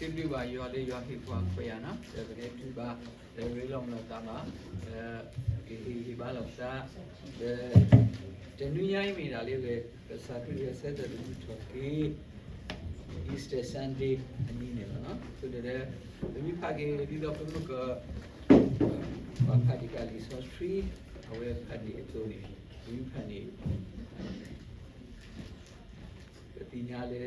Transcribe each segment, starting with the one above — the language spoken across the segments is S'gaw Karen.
ပကဟဲက့ၤတုၤဘၣ်ယွၤလၢယွၤဟ့ၣ်ပှၤခွဲးယာ်နီၤ, ဒီးပကဟဲတုၤဘၣ်, ဒီးရ့လိာ်မုာ်လိာ်သးဘၣ်, ဒီးကဟ့ၣ်ဂံၢ်ဟ့ၣ်ဘါလိာ်ပသး, ဒီး တနွံညါအံၤမ့ၢ်ဒၣ်လၢ ကစၢ်ခရံာ်ဂဲၤဆၢထၢၣ်သမူထီၣ်က့ၤ Easter Sunday အနံၤန့ၣ်လီၤ. အဃိန့ၣ်ဒီး ပမ့ၢ်ဖးက့ၤဒ်သိးပမ့ၢ်က ပှၤဖးဒံးကလံာ်စီဆှံ အဝဲဖးန့ၢ်အသိးန့ၣ်, ပမ့ၢ်ဖးန့ၣ် ပသ့ၣ်ညါလၢ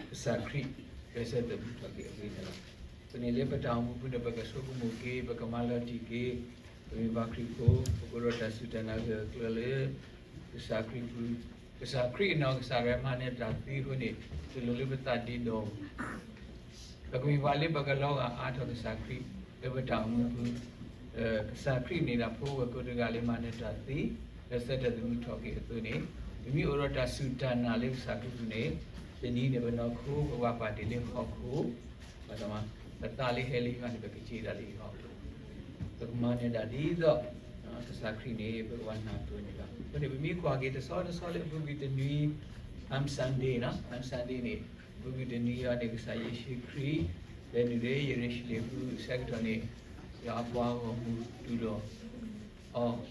ကစၢ်ခရံာ် ဂဲၤဆၢထၢၣ်သမူထီၣ်က့ၤအဂ့ၢ်န့ၣ်လီၤ. အဃိန့ၣ်လၢပတၢ်အိၣ်မူပူၤန့ၣ် ပကဆိကမိၣ်က့ၤ, ပကမၤလီၤတံၢ်က့ၤ, ပမ့ၢ်ပှၤခရံာ်ဖိ ပကအိၣ်ဒီးတၢ်စူၢ်တၢ်နာ်ဂၢၢ်ကျၢၤလၢ ကစၢ်ခရံာ်ပူၤ, ကစၢ်ခရံာ်အနီၢ်ကစၢ်ဒၣ်ဝဲမၤနၢၤတၢ်သ့အဃိန့ၣ် တလိၣ်လၢပသးဒ့ဒီး ပကမ့ၢ်ပှၤလၢပကလီၤဂာ်အါထီၣ်ကစၢ်ခရံာ် လၢပတၢ်အိၣ်မူပူၤ, ကစၢ်ခရံာ်န့ၣ်ဒၣ်ဖိဝဲၢ်ကိတဂၤလၢမၤနၢၤတၢ်သ့, လၢဆၢထၢၣ်သမူထီၣ်က့ၤအသိးန့ၣ်, ပမ့ၢ်အိၣ်ဒီးတၢ်စူၢ်တၢ်နာ်လၢကစၢ်ခရံာ်ပူၤန့ၣ်, တနံၤန့ၣ် ပနီၢ်ခိ ပဘၣ်ပာ်တ့ၢ်လၢဟီၣ်ခိၣ်, ပသးလၢဟဲလၢယွၤန့ၣ် ပကစံးတၢ်လၢယွၤ, ပကမၤနၢၤတၢ်ဒ်သိး ကစၢ်ခရံာ်န့ၣ် ပကဘၣ်နၢ်ပၢၢ်န့ၣ်လီၤ. အဃိန့ၣ် ပမ့ၢ်ကွၢ်က့ၤတဆီတဆီလၢအပူၤကွံာ်တနွံ, Palm Sunday နီၤ, Palm Sunday န့ၣ် ပူၤကွံာ်တနွံအံၤန့ၣ် ကစၢ်ယ့ၣ်ၡူးခရံာ် လဲၤနုာ်လၢယရူၤၡလ့ၣ်ပူၤအဆၢကတီၢ်န့ၣ်, ယွၤအပှၤဂီၢ်မုၢ်တူၢ်လိာ်အီၤ,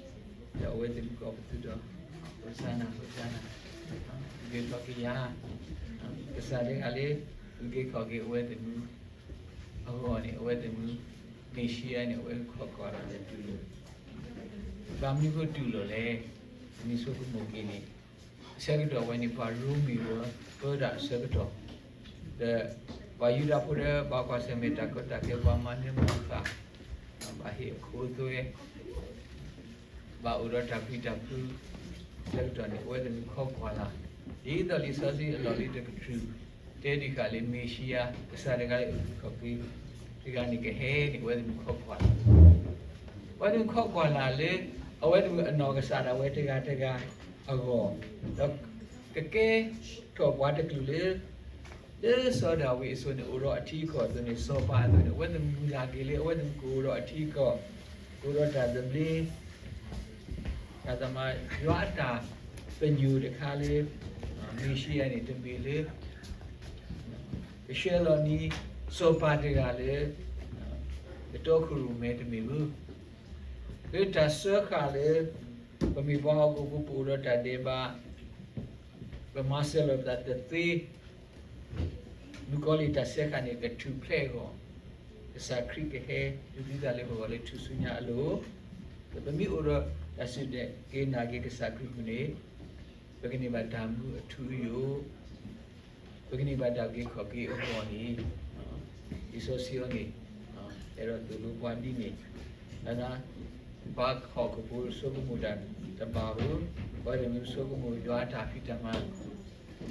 ဒီးအဝဲသ့ၣ်ကိးပသူဒီး ဟိၣ်စၤနၤ, ဟိၣ်စၤနၤ, ဂ့ၤထီၣ်က့ၤယၤ, ကစၢ်တဂၤလၢ ဂုၤက့ၤခီၣ်က့ၤအဝဲသ့ၣ်မူ အဂီၢ်န့ၣ် အဝဲသ့ၣ်မူ မ့ၢ်ၡံအၤန့ၣ် အဝဲခိးကွၢ်လီၤဒီးတူၢ်လိာ်, ဘၣ်မနုၤဃိတူၢ်လိာ်လဲၣ်, ပမ့ၢ်ဆိကမိၣ်က့ၤန့ၣ်, အဆၢကတီၢ်ဝဲန့ၣ် ပှၤရိမ့ၤဝဲ ပၢတၢ်အဆၢကတီၢ်, ဒီးပှၤယူဒၤဖိဒီး ဘၣ်ကွၢ်ဆၢၣ်မဲာ်တၢ်ကီတၢ်ခဲ ပှၤမၤနၢၤမၤဃၣ်, ဘၣ်ဟ့ၣ်အခိအသွဲ ဘၣ်အိၣ်ဒီးတၢ်ပျံၤတၢ်ဖုး အဆၢကတီၢ်န့ၣ် အဝဲသ့ၣ်မူခိးကွၢ်လၢ်, ဒ်သိးလံာ်စီဆှံအလီၢ်လံၤတကတြူၢ် တဲဒံးဃာ်လၢမ့ၢ်ၡံအၤ ကစၢ်တဂၤလၢအဂုၤခီၣ်က့ၤတဂၤန့ၣ်ကဟဲန့ၣ် အဝဲသ့ၣ်မူခိးကွၢ်လၢ်, အဝဲသ့ၣ်မူခိးကွၢ်လၢ်လၢ အဝဲသ့ၣ်မူအနီၢ်ကစၢ်ဒၣ်ဝဲတဂၤတဂၤအဂီၢ်, ဒီးကကဲထီၣ်ပှၤတကလုာ်လၢ လၢစီၤဒၤဝံးအစိၤန့ၣ် အိၣ်ဒီးအထံအကီၢ်အသိးန့ၣ် စီၤပၤအသိးန့ၣ် အဝဲသ့ၣ်မူမုၢ်လၢ်က့ၤလၢ အဝဲသ့ၣ်မူကအိၣ်ဒီးအထံအကီၢ်, ကအိၣ်ဒီးတၢ်သဘျ့, တၢ်သးမၤ ယွၤအတၢ်ပညိၣ်တခါလၢ မ့ၢ်ၡံအၤန့ၣ် တမ့ၢ်လၢ ကဆှၢလီၤန့ၢ် စီၤပၤတဂၤလၢ ကတီခိၣ်ရိၣ်မဲတမ့ၢ်ဘၣ်, လၢတၢ်စၢဃာ်လၢ ပမ့ၢ်ပှၤဟီၣ်ခိၣ်ဖိ ပအိၣ်ဒီးတၢ်ဒဲးဘး ပမၤစၢၤလိာ်ပသးတသ့, မုၣ်ကီၤလံၢ်တၢ်စၢဃာ်န့ၣ် ကထူၣ်ဖျဲးအဂီၢ်, ကစၢ်ခရံာ်ကဟဲ ဒုးသံသးလၢပဂီၢ်လၢထူၣ်စုညါအလိၤ, ဒီးပမ့ၢ်အိၣ်ဒီးတၢ်စူၢ်က့ၤနာ်က့ၤကစၢ်ခရံာ်ပူၤန့ၣ်, ပကန့ၢ်ဘၣ်တၢ်မူအထူအယိာ် ပကန့ၢ်ဘၣ်တၢ်ဂုၤခီၣ်က့ၤအဂီၢ်န့ၣ်, လံာ်စီဆှံအံၤန့ၣ် အဲၣ်ဒိးသိၣ်လိပှၤဒ်န့ၣ်, ပှၤဟီၣ်ခိၣ်ဖိဆိကမိၣ်တၢ်တဘၣ်ဧိၤ, ပှၤတမ့ၢ်ဆိကမိၣ်ယွၤအတၢ်ဖံးတၢ်မၤ,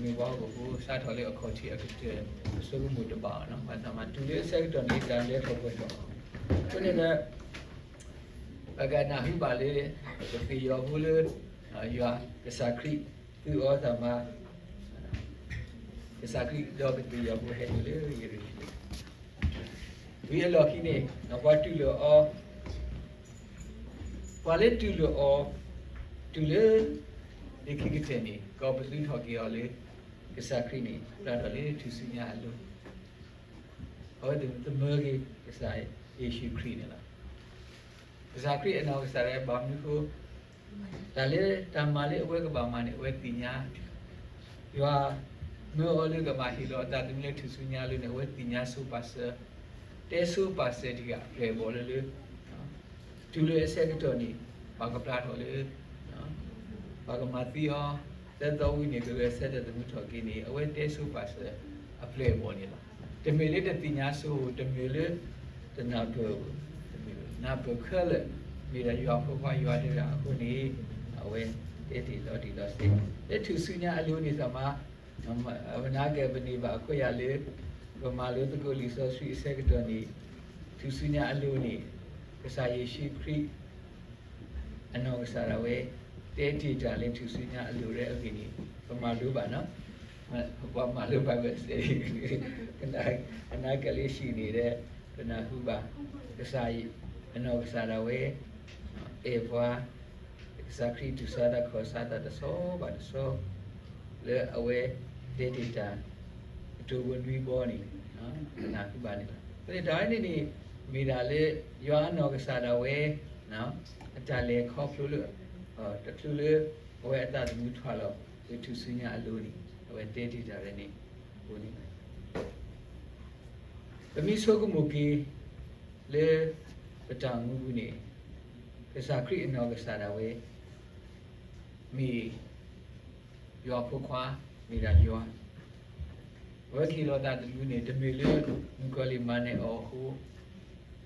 ပမ့ၢ်ပှၤဟီၣ်ခိၣ်ဖိစးထီၣ်လၢအခီၣ်ထံးအကတၢၢ် ပဆိကမိၣ်တဘၣ်အီၤ, ပှၤသးမၤတုၤလၢအဆၢကတီၢ်န့ၣ် တၢ်လဲၤထီၣ်ပှဲၤထီၣ်, အဃိန့ၣ်ဒီး ပကနၢ်ဟူဘၣ်လၢ ကသ့ၣ်ယီၤဖိလၢ ယွၤကစၢ်ခရံာ် သုးအီၤသးမၤ, ကစၢ်ခရံာ်ဒီးကသ့ၣ်ယီၤဖိဟဲနုာ်လၢယရူၤၡလ့ၣ်, ဝံၤအလီၢ်ခံန့ၣ် ပှၤတူၢ်လိာ်အီၤ, ပှၤလၢတူၢ်လိာ်အီၤ တုၤလၢ လၢခံကတၢၢ်န့ၣ် ကပာ်ပသူထီၣ်က့ၤအီၤလၢ ကစၢ်ခရံာ်န့ၣ် ဖျါထီၣ်လၢထူၣ်စုညါအလိၤ, အဝဲသ့ၣ်သမၢက့ၤ ကစၢ်ယ့ၣ်ၡူးခရံာ်န့ၣ်လီၤ. ကစၢ်ခရံာ်အနီၢ်ကစၢ်ဒၣ်ဝဲဘၣ်မနုၤဃိ တၢ်လၢတၢ်မၤလၢအဝဲကဘၣ်မၤန့ၣ် အဝဲသ့ၣ်ညါ, ယွၤမၢအီၤလၢကဘၣ်ဟ့ၣ်လီၤအသးသမူလၢထူၣ်စုညါအလိၤန့ၣ် အဝဲသ့ၣ်ညါဆိပာ်စၢၤ, တဲဆိပာ်စၢၤတဂၤအပျဲၢ်အဘီၣ်လၢလၢ တုၤလၢအဆၢကတီၢ်န့ၣ် ပှၤကဖျါထီၣ်လၢ ပှၤကမၤသံအီၤ သၢသီဝံၤန့ၣ် ကဂဲၤဆၢထၢၣ်သမူထီၣ်က့ၤန့ၣ် အဝဲတဲဆိပာ်စၢၤအပျဲၢ်အဘီၣ်န့ၣ်လီၤ. တမ့ၢ်လၢတသ့ၣ်ညါဆိ, တမ့ၢ်လၢတနၢ်ပၢၢ်, တမ့ၢ်လၢနၢ်ပၢၢ်ခဲလၢာ်, မ့ၢ်ဒၣ်ယွၤဖိခွါယွၤတဂၤအဃိန့ၣ် အဝဲတဲတ့ၢ်လီၤတံၢ်လီၤဆဲး လၢထူၣ်စုညါအလိၤန့ၣ်သးမၤ ပနာ်က့ၤပန့ၢ်ဘၣ်အခွဲးယာ်လၢ ပမၤလိသကိးလံာ်စီဆှံအဆၢကတီၢ်န့ၣ် ထူၣ်စုညါအလိၤန့ၣ် ကစၢ်ယ့ၣ်ၡူးခရံာ် အနီၢ်ကစၢ်ဒၣ်ဝဲ တဲတ့ၢ်တၢ်လၢထူၣ်စုညါအလိၤလၢအဂ့ၢ်န့ၣ် ပမၤလိဘၣ်နီၤ, ပှၤမၤလိဘၣ်ဝဲစဲး ကနၣ်က့ၤလၢဟံၣ်န့ၣ်ဒီး ပနၢ်ဟူဘၣ် ကစၢ်အနီၢ်ကစၢ်ဒၣ်ဝဲ အဲၣ်ပှၤ ကစၢ်ခရံာ်တူၢ်ဆါတၢ်ခီၣ်ဆါတၢ်တဆီဘၣ်တဆီ လၢအဝဲတဲတ့ၢ်တၢ် ကတိၤဘိနွံဘီန့ၣ် တနၢ်ဟူဘၣ်န့ၣ်ဘၣ်. အဃိန့ၣ် တၢ်ဝဲန့ၣ်န့ၣ် မ့ၢ်ဒၣ်လၢ ယွၤအနီၢ်ကစၢ်ဒၣ်ဝဲ အတၢ်လဲၤခီဖျိလၢ တချုးလၢ အဝဲအသးသမူထွဲလီၤ လၢထူၣ်စုညါအလိၤန့ၣ် အဝဲတဲတ့ၢ်တၢ်ဝဲန့ၣ် အဃိန့ၣ် ပမ့ၢ်ဆိကမိၣ်က့ၤ လၢ ပတၢ်အိၣ်မူပူၤန့ၣ် ကစၢ်ခရံာ်အနီၢ်ကစၢ်ဒၣ်ဝဲ မ့ၢ် ယွၤဖိခွါ မ့ၢ်ဒၣ်ယွၤ အဝဲကဟ့ၣ်လီၤအသးသမူန့ၣ် တမ့ၢ်လၢ မုၣ်ကီၤလံၢ်မၤနၢၤအီၤအဃိ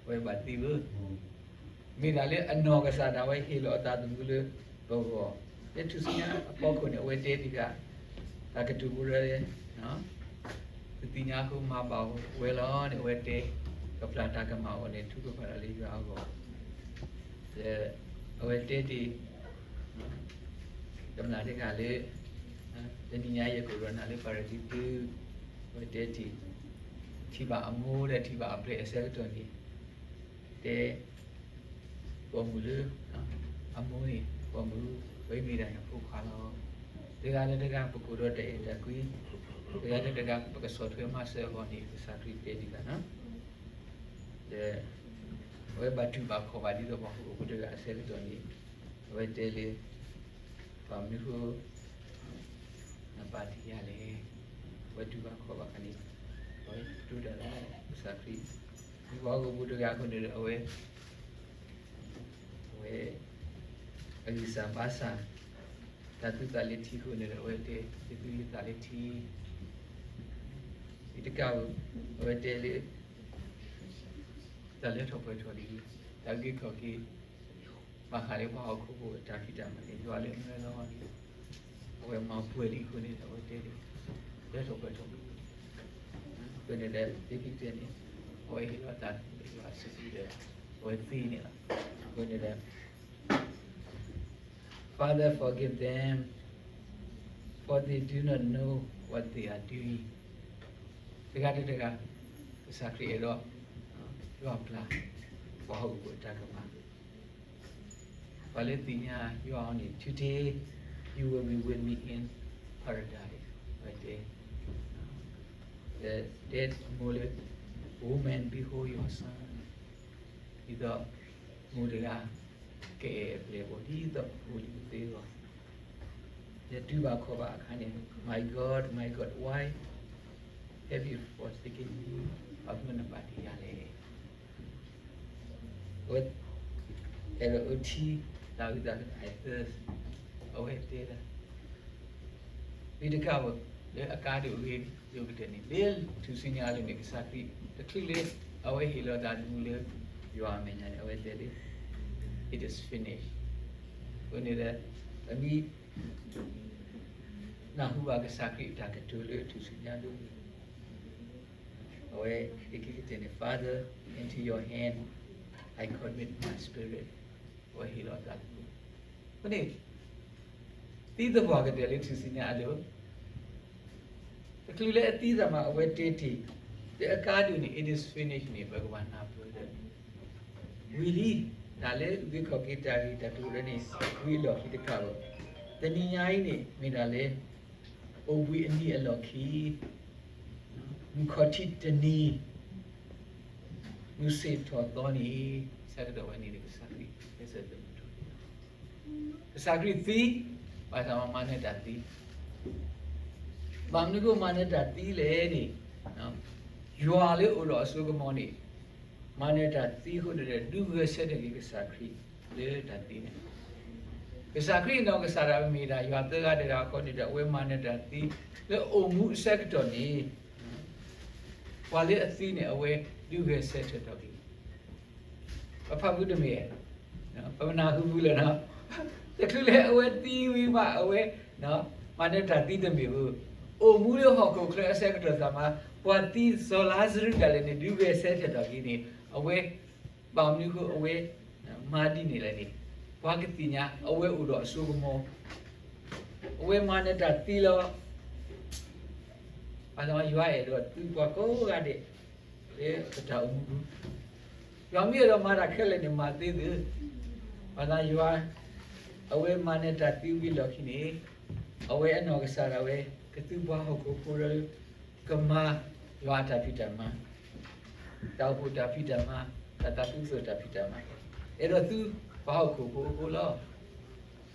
အဝဲဘၣ်သံဘၣ်. မ့ၢ်ဒၣ်လၢအနီၢ်ကစၢ်ဒၣ်ဝဲဟ့ၣ်လီၤအသးသမူလၢပဂီၢ်, လၢထူၣ်စုညါအဖီခိၣ်န့ၣ် အဝဲတဲတ့ၢ်ဃာ် တၢ်ကတိၤဖိလၢ ပသ့ၣ်ညါအဃိမၤဘၣ်ဝဲလီၤန့ၣ် အဝဲတဲ ကပျၢ်တၢ်ကမၣ်အဂီၢ်န့ၣ် ထုကဖၣ်တၢ်လၢယွၤအဂီၢ် ဒီး အဝဲတဲတ့ၢ် ကမျၢၢ်တဂၤလၢ တနံၤညါယကအိၣ်ဒီးနၤလၢပၤရဒံသု အဝဲတဲတ့ၢ် ထံၣ်ဘၣ်အမိၢ်ဒီးထံၣ်ဘၣ်အပျဲၢ်အဆၢကတီၢ်န့ၣ် တဲ ပိာ်မုၣ်လၢ အမိၢ်န့ၣ် ပိာ်မုၣ် ဝဲမ့ၢ်ဒၣ်ယဖိခွါလီၤ. တဂၤလၢတဂၤ ပကအိၣ်ဒီးတၢ်အဲၣ်တၢ်ကွံ, တဂၤလၢတဂၤ ပကဆီၣ်ထွဲမၤစၢၤအဂီၢ်န့ၣ် ကစၢ်ခရံာ်တဲဒံးဘၣ်နီၤ. ဒီး အဝဲဘၣ်တူၢ်ဘၣ်ခီၣ်ဘၣ်ဒ်သိးပှၤဟီၣ်ခိၣ်ဖိတဂၤအဆၢကတီၢ်န့ၣ် အဝဲတဲလၢ ဘၣ်မနုၤဃိ နပာ်တ့ၢ်ယၤလဲၣ်. အဝဲတူၢ်ဘၣ်ခီၣ်ဘၣ်ခါန့ၣ် အဝဲတိၢ်တၢ်လၢကစၢ်ခရံာ် မ့ၢ်ပှၤဟီၣ်ခိၣ်ဖိတဂၤအဃိန့ၣ်ဒီး အဝဲ အဝဲ အဂံၢ်စၢ်ဘါစၢ် တၢ်သူၣ်သးလၢထံအဃိန့ၣ်ဒီး အဝဲတဲ ယသူယသးလၢထံ တကးဧိၤ အဝဲတဲလၢ တၢ်လၢထီၣ်ပှဲၤထီၣ်လံ တၢ်အုၣ်က့ၤခီၣ်က့ၤ ဘၣ်ဃးလၢပှၤဟီၣ်ခိၣ်ဖိအတၢ်ဖံးတၢ်မၤန့ၣ် ယွၤလၢအမၢလီၤန့ၣ် အဝဲမၤပှဲၤလံအဃိန့ၣ်ဒီး အဝဲတဲလၢ လၢထီၣ်ပှဲၤထီၣ်လံ အဃိန့ၣ်ဒီး ဒ်ပတဲန့ၣ် အဝဲဟ့ၣ်လီၤအသးလၢယွၤစုပူၤဒီး အဝဲသ့န့ၣ်လီၤ. အဃိန့ၣ်ဒီး Father, forgive them, for they do not know what they are doing. တဂၤတဂၤ ကစၢ်ခရံာ်အဲၣ်ဒိး ယွၤပျၢ် ပှၤဟီၣ်ခိၣ်ဖိအတၢ်ကမၣ် ပှၤလၢသ့ၣ်ညါယွၤအီၤန့ၣ် today you will be with me in paradise ဝဲတဲ တဲမိၢ်လၢ Woman, behold your son ဒ်သိး မိၢ်တဂၤ ကအဲၣ်အပျဲၢ်အဘီၣ် ဒ်သိးအဖိလံၤအသ့အဂီၢ် ဒီးတူၢ်ဘၣ်ခီၣ်ဘၣ်အခါန့ၣ် My God, my God, why have you forsaken me? ဘၣ်မနုၤနပာ်တ့ၢ်ယၤလဲၣ်. အဝဲ အဲၣ်ဒိးအိၣ်ထံ သးဝံၣ်သး I thirst အဝဲတဲဒၣ် မ့ၢ်တခါဧိၤ လၢအကါဒိၣ်အဂ့ၤ ယိၤကတၢၢ်န့ၣ် လၢထူၣ်စုညါအလိၤန့ၣ် ကစၢ်ခရံာ် တချုးလၢ အဝဲဟ့ၣ်လီၤသးသမူလၢ ယွၤအမဲာ်ညါန့ၣ် အဝဲတဲလၢ It is finished အဃိန့ၣ်ဒီး ပမ့ၢ် နၢ်ဟူဘၣ်ကစၢ်ခရံာ်အတၢ်ကတိၤလၢထူၣ်စုညါအလိၤန့ၣ် အဝဲ ဟ့ၣ်က့ၤကတၢၢ်န့ၣ် Father, into your hand I commit my spirit အဝဲဟ့ၣ်လီၤသးသမူ အဃိန့ၣ် သံသပှၢ်ကတၢၢ်လၢထူၣ်စုညါအလိၤ တချုးလၢအသံသးမး အဝဲတဲတ့ၢ် လၢအကါဒိၣ်န့ၣ် It is finished န့ၣ် ပကဘၣ်နၢ်ပၢၢ်ဒီး ဝံၤလံ တၢ်လၢအုၣ်က့ၤခီၣ်က့ၤတၢ်ဂ့ၢ်တၢ်ကျိၤလၢန့ၣ် ဝံၤအလီၢ်ခံတခါလီၤ. တနံၤညါအံၤန့ၣ် မ့ၢ်ဒၣ်လၢ အိၣ်ဘှံးအနံၤအလီၢ်ခံ မုၢ်ခီၣ်ထံးတနံၤ မုၢ်ဆ့ၣ်ထီၣ်သီန့ၣ် ဆၢကတီၢ်ဝဲန့ၣ် ကစၢ်ခရံာ် ဟဲဆၢထၢၣ်မုၢ်ထီၣ် ကစၢ်ခရံာ်သံ ဘၣ်ဆၣ်မၤနၢၤတၢ်သံ ဘၣ်မနုၤအဃိမၤနၢၤတၢ်သံလဲၣ်န့ၣ် ယွၤလၢအိၣ်ဒီးအစိကမီၤန့ၣ် မၤနၢၤတၢ်သံအဃိန့ၣ်ဒီး ဒုးဂဲၤဆၢထၢၣ်က့ၤကစၢ်ခရံာ်လၢတၢ်သံန့ၣ် ကစၢ်ခရံာ်အနီၢ်ကစၢ်ဒၣ်ဝဲမ့ၢ်ဒၣ်ယွၤသၢဂၤတဂၤအဃိန့ၣ်ဒီး အဝဲမၤနၢၤတၢ်သံလၢအိၣ်မူအဆၢကတီၢ်န့ၣ် ပှၤလၢအသံန့ၣ် အဝဲဒုးဂဲၤဆၢထၢၣ်ထီၣ်က့ၤ ပဖးဖုတမ့ၢ် ပနၢ်ဟူဖုလၢာ်နီၤ တချုးလၢအဝဲသံဝံၤဘၣ် အဝဲ မၤနၢၤတၢ်သံတမ့ၢ်ဘၣ် အိၣ်မူလၢဟီၣ်ခိၣ်ချၢအဆၢကတီၢ်သးမး ပှၤသံစီၤလါစရူးဒၣ်လဲာ်န့ၣ် ဒုးဂဲၤဆၢထၢၣ်ထီၣ်က့ၤန့ၣ် အဝဲ ဘၣ်မနုၤအဃိအဝဲ မၤဒ်န့ၣ်လဲၣ်န့ၣ် ပှၤကသ့ၣ်ညါ အဝဲအိၣ်ဒီးအစိကမီၤ အဝဲမၤနၢၤတၢ်သံလီၤ ဘၣ်ဆၣ်ယွၤအဲၣ်ဒိးသုပှၤကိးဂၤဒဲး လၢပတၢ်အိၣ်မူပူၤ ယွၤမ့ၢ်အဲၣ်ဒိးမၤတၢ်ခဲလၢာ်န့ၣ် မၤသ့သု ဘၣ်ဆၣ်ယွၤ အဝဲမၤနၢၤတၢ်သံဝံၤအလီၢ်ခံန့ၣ် အဝဲအနီၢ်ကစၢ်ဒၣ်ဝဲ ကသူပှၤဟီၣ်ခိၣ်ဖိဒီး ကမၤ ယွၤအတၢ်ဖံးတၢ်မၤ, တၢ်အိၣ်ဖှိၣ်တၢ်ဖံးတၢ်မၤ, တၢ်သးခုကစီၣ်တၢ်ဖံးတၢ်မၤ, အဲၣ်ဒိးသူပှၤဟီၣ်ခိၣ်ဖိအဃိလီၤ.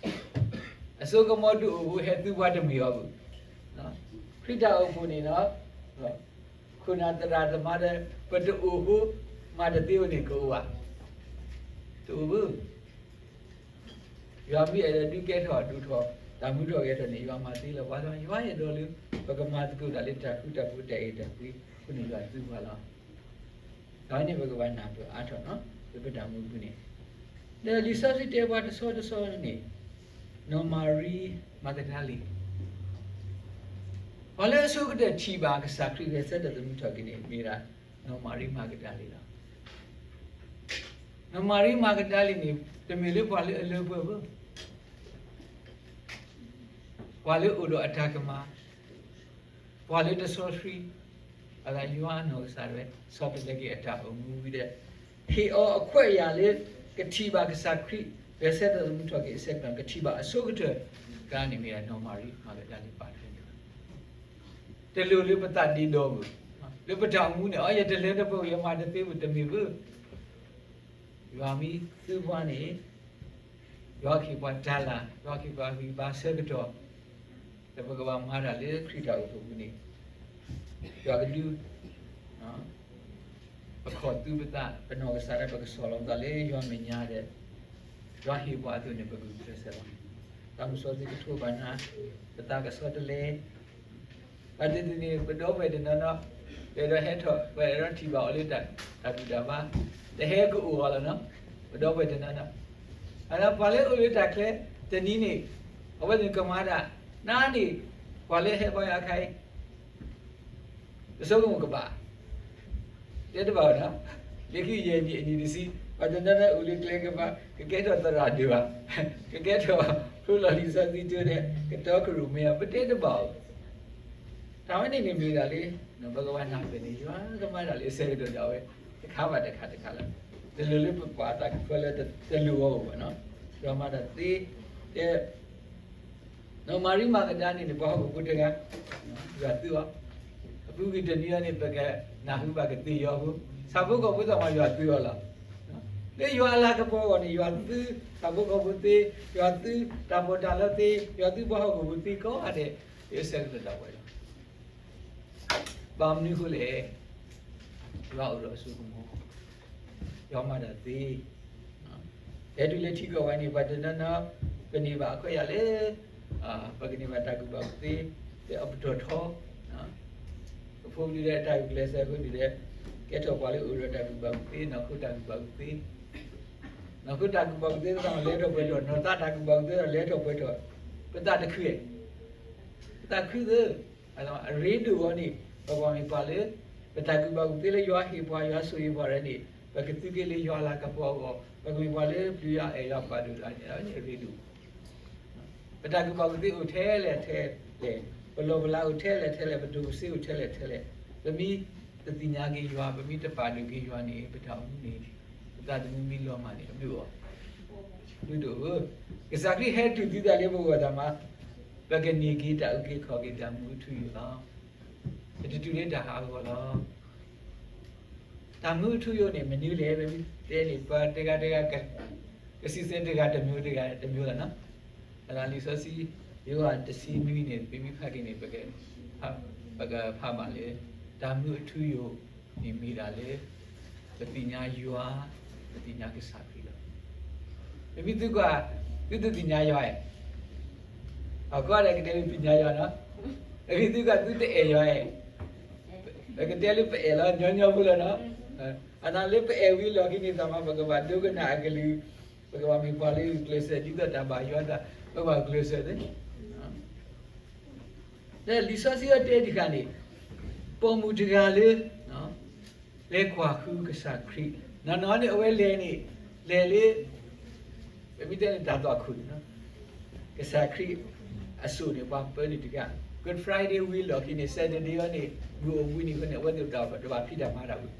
အစိကမီၤဒုးအိၣ်အဃိ ဟဲသူပှၤတမ့ၢ်အီၤဘၣ်. ခရံာ်တၢ်အိၣ်ဖှိၣ်န့ၣ်ဒီး ခိၣ်နၢ်သရၣ်သမါဒီး ပတအိၣ်အဃိ မၤတသ့အဃိန့ၣ် ကအိၣ်ဧါ. တအိၣ်ဘၣ်. ယွၤမ့ၢ်အဲၣ်ဒိးဒုးကဲထီၣ်ဒိၣ်ထီၣ် တၢ်မူထီၣ်ဂဲၤထီၣ်န့ၣ် ယွၤမၤသ့လီၤ. ဘၣ်ဆၣ်ယွၤအဲၣ်ဒိးလၢ ပကမၤသကိးတၢ်လၢတၢ်ဃူတၢ်ဖိး တၢ်အဲၣ်တၢ်ကွံအဃိန့ၣ် ယွၤသူပှၤလီၤ. တၢ်ဝဲန့ၣ် ပကဘၣ်နၢ်ပၢၢ်အါထီၣ်နီၤ လၢပတၢ်မူပူၤန့ၣ်, ဒီးလံာ်စီဆှံတဲပှၤတဆီတဆီန့ၣ်, နီၢ်မၤရံမၤကဒၤလံၤ, ပှၤလၢအဆိကတၢၢ်ထံၣ်ဘၣ်ကစၢ်ခရံာ်ဂဲၤဆၢထၢၣ်သမူထီၣ်က့ၤန့ၣ် မ့ၢ်ဒၣ်နီၢ်မၤရံမၤကဒၤလံၤလီၤ. နီၢ်မၤရံမၤကဒၤလံၤန့ၣ် တမ့ၢ်လၢပှၤလၢအလၢပှဲၤဘၣ်, ပှၤလၢအိၣ်ဒီးအတၢ်ကမၣ်, ပှၤလၢတစီဆှံ, အသးယွၤအနီၢ်ကစၢ်ဒၣ်ဝဲ ဆီတလဲက့ၤအတၢ်အိၣ်မူဝံၤဒီး ဟ့ၣ်အီၤအခွဲးအယာ်လၢ ကထံၣ်ဘၣ်ကစၢ်ခရံာ် ဂဲၤဆၢထၢၣ်သမူထီၣ်က့ၤအဆၢကတီၢ် ကထံၣ်ဘၣ်အဆိကတၢၢ်ကျါန့ၣ် မ့ၢ်ဒၣ်နီၢ်မၤရံမၤကဒၤလံၤပာ်ထွဲန့ၣ်လီၤ. တလိၣ်လၢပသးဒ့ဒီဘၣ်, လၢပတၢ်အိၣ်မူန့ၣ် အ ယတလၢတပှဲၤ ယမၤတသ့ဘၣ် တမ့ၢ်ဘၣ်. ယွၤမ့ၢ်သူပှၤန့ၣ် ယွၤကဟ့ၣ်ပှၤတၢ်လၤ, ယွၤကဟ့ၣ်ပှၤဂံၢ်ဘါဆၢကတီၢ်, ဒီးပကဘၣ်မၤတၢ်လၢခရံာ်တၢ်အိၣ်ဖှိၣ်ပူၤန့ၣ်, ယွၤကဒုး ပခီၣ်သူပသး ပနီၢ်ကစၢ်ဒၣ် ပကဆီၣ်လီၤပသးလၢယွၤမဲာ်ညါဒီး ယွၤဟ့ၣ်ပှၤအသိးန့ၣ် ပကဂုာ်ကျဲးစၢးလီၤ. သးမုၢ်စီဆှံကထိဘၣ်နၤ, ပသးကဆီတလဲ ဘၣ်သ့ၣ်သ့ၣ်န့ၣ် ပဒီပုၢ်ဝဲၢ်တနီၤနီၤ ပအဲၣ်ဒိးဟဲထီၣ် ပအဲၣ်ဒိးထံၣ်ဘၣ်အီၤလၢတၢ်ဘူၣ်တၢ်ဘါ, တဟဲကအိၣ်အီၤလီၤနီၤ, ပဒီပုၢ်ဝဲၢ်တနီၤနီၤ. အပှၤလၢအိၣ်လၢတၢ်ချၢတနံၤန့ၣ် အဝဲသ့ၣ်ကမၤဒၣ် နၤန့ၣ် ပှၤလၢဟဲဘါယွၤအခါအံၤ ပဆိကမိၣ်ကဘၣ် တဲတဘၣ်ဘၣ်နီၤ, လၢခံယဲၢ်နံၣ်အနံၣ်တဆံ ပှၤတနီၤနီၤအိၣ်လၢကျဲကဘါ ကကဲထီၣ်သရၣ်ဒိၣ်ဘၣ်, ကကဲထီၣ်ဖုလီၢ်လံာ်စီဆှံကၠိဒီး ကတီကရူၢ်မဲအီၤ ပတဲတဘၣ်ဘၣ်. တၢ်ဝဲန့ၣ်န့ၣ်မ့ၢ်ဒၣ်လၢ ပကဘၣ်နၢ်ပၢၢ်န့ၣ် ယွၤကမၤတၢ်လၢအဆၢကတီၢ်ဒၣ်ဝဲ တခါဘၣ်တခါတခါလီၤ. တလိၣ်လၢပပာ်သးကဖၢလၢတလိၣ်အီၤဘၣ်နီၤ, ယွၤမၤတၢ်သ့ တဲ နီၢ်မၤရံမၤကဒၤန့ၣ်န့ၣ် ပှၤဟီၣ်ခိၣ်ဖိတဂၤ ယွၤသူအီၤ, အပူၤကွံာ်တနံၤအံၤန့ၣ် ပကနၢ်ဟူဘၣ်ကသ့ၣ်ယီၤအဃိ ဆၣ်ဖိကီၢ်ဖိသ့ၣ်တဖၣ်ယွၤသူအီၤလီၤ. လၢယွၤအလၤကပီၤအဂီၢ်န့ၣ် ယွၤသူဆၣ်ဖိကီၢ်ဖိသ့, ယွၤသူတၢ်ပီးတၢ်လီသ့, ယွၤသူပှၤဟီၣ်ခိၣ်ဖိသ့ကိးဂၤဒဲး လၢအဆၢကတီၢ်ဒၣ်ဝဲလီၤ. ဘၣ်မနုၤအဃိလဲၣ်, ယွၤအိၣ်ဒီးအစိကမီၤ, ယွၤမၤတၢ်သ့. ဟဲတုၤလၢထံကီၢ်ဝဲန့ၣ် ပှၤတနီၤနီၤ ပန့ၢ်ဘၣ်အခွဲးယာ်လၢ ပကန့ၢ်ဘၣ်တၢ်ကူၣ်ဘၣ်ကူၣ်သ့ လၢအပတီၢ်ထီ, ပဖိပလံၤဒီးတၢ်ဂုာ်ကျဲးစၢးအဃိန့ၣ်ဒီး ကဲထီၣ်ပှၤလၢအိၣ်ဒီးတၢ်ကူၣ်ဘၣ်ကူၣ်သ့, နီၢ်ခိတၢ်ကူၣ်ဘၣ်ကူၣ်သ့, နီၢ်ခိတၢ်ကူၣ်ဘၣ်ကူၣ်သ့သ့ၣ်တဖၣ်လဲၤထီၣ်ပှဲၤထီၣ်, နီၢ်သးတၢ်ကူၣ်ဘၣ်ကူၣ်သ့သ့ၣ်တဖၣ်လဲၤထီၣ်ပှဲၤထီၣ်, ပသးတခုဧါ, ပသးခုသ့, အရ့ဒိၣ်အီၤန့ၣ် ပကွၢ်မ့ၢ်ပှၤလၢ ပတၢ်ကူၣ်ဘၣ်ကူၣ်သ့လၢယွၤဟ့ၣ်ပှၤ ယွၤဆိၣ်ဂ့ၤပှၤရဲၣ်န့ၣ် ပကသူက့ၤလၢယွၤအလၤကပီၤအဂီၢ် ပကမ့ၢ်ပှၤလၢပျုၤယွၤအဲၣ်ယွၤပာ်ဒိၣ်တၢ်န့ၣ် အဝဲန့ၣ်အရ့ဒိၣ်. ပတၢ်ကူၣ်ဘၣ်ကူၣ်သ့အိၣ်ထဲလဲၣ်ထဲလဲၣ်, ပလီၢ်ပလၤအိၣ်ထဲလဲၣ်ထဲလဲၣ်, ပဒိၣ်ပစ့အိၣ်ထဲလဲၣ်ထဲလဲၣ်, ပမ့ၢ်တသ့ၣ်ညါက့ၤယွၤ, ပမ့ၢ်တပာ်ဒိၣ်က့ၤယွၤန့ၣ် ပတၢ်အိၣ်မူန့ၣ် ပသးသမူမ့ၢ်လီၤမၢ်န့ၣ် အဘျုးအီၤ ဒိၣ်ဒိၣ်ဧၢ, ကစၢ်ခရံာ်ဟဲတူၢ်သံသးလၢပဂီၢ်တၢ်မၤ, ပကန့ၢ်က့ၤတၢ်အုၣ်က့ၤခီၣ်က့ၤတၢ်မူအထူအယိာ်လီၤ. ပတတုၤလၢတၢ်ဟးဂီၤလီၤ. တၢ်မူအထူအယိာ်န့ၣ် မနုၤလဲၣ်, ပမ့ၢ်တဲန့ၣ် ပှၤတဂၤတဂၤ ကစံးဆၢတဂၤတမံၤတဂၤတမံၤလီၤနီၤ. အလံာ်စီဆှံ ယိၤဟၣ်တဆံနွံန့ၣ် ပမ့ၢ်ဖးက့ၤန့ၣ် ပကဖးဘၣ်လၢ တၢ်မူအထူအယိာ်န့ၣ်မ့ၢ်ဒၣ်လၢ ပသ့ၣ်ညါယွၤ, ပသ့ၣ်ညါကစၢ်ခရံာ်လီၤ. ပမ့ၢ်သုကွၢ် သုတသ့ၣ်ညါယွၤဧါ, အကွၢ်ဒီးကတဲလၢသ့ၣ်ညါယွၤနီၤ, ပမ့ၢ်သုကွၢ် သုတအဲၣ်ယွၤဧါ, ပကတဲလၢပအဲၣ်လီၤ ညီညီဖိလီၤနီၤ. အသးလၢပအဲၣ်ဝံၤလီၢ်ခံန့ၣ် သးမၤ ပကဘၣ်ဒိကနၣ်အကလုၢ်, ပကဘၣ်မ့ၢ်ပှၤလၢဂုာ်ကျဲးစၢး ဒ်သိးတၢ်ဘၣ်ယွၤတၢ် ပကဘၣ်ဂုာ်ကျဲးစၢးသ့ ဒီးလံာ်စီဆှံအတဲတခါန့ၣ်, ပိာ်မုၣ်တဂၤလၢ လဲၤကွၢ်ဃုကစၢ်ခရံာ်, နီၢ်နီၢ်န့ၣ် အဝဲလဲၤန့ၣ် လဲၤလၢ ပမ့ၢ်တဲန့ၣ် တၢ်သွၣ်ခိၣ်န့ၣ်လီၤ. ကစၢ်ခရံာ်အစိၣ်န့ၣ် ပှၤပၢနုာ်တခါ, Good Friday ဝံၤလီၢ်ခံန့ၣ် Saturday အံၤန့ၣ် မုၢ်အိၣ်ဘှံးနံၤအဃိန့ၣ် အဝဲသ့ၣ်တဖၣ်တဘၣ်ဖံးတၢ်မၤတၢ်ဘၣ် ဒ်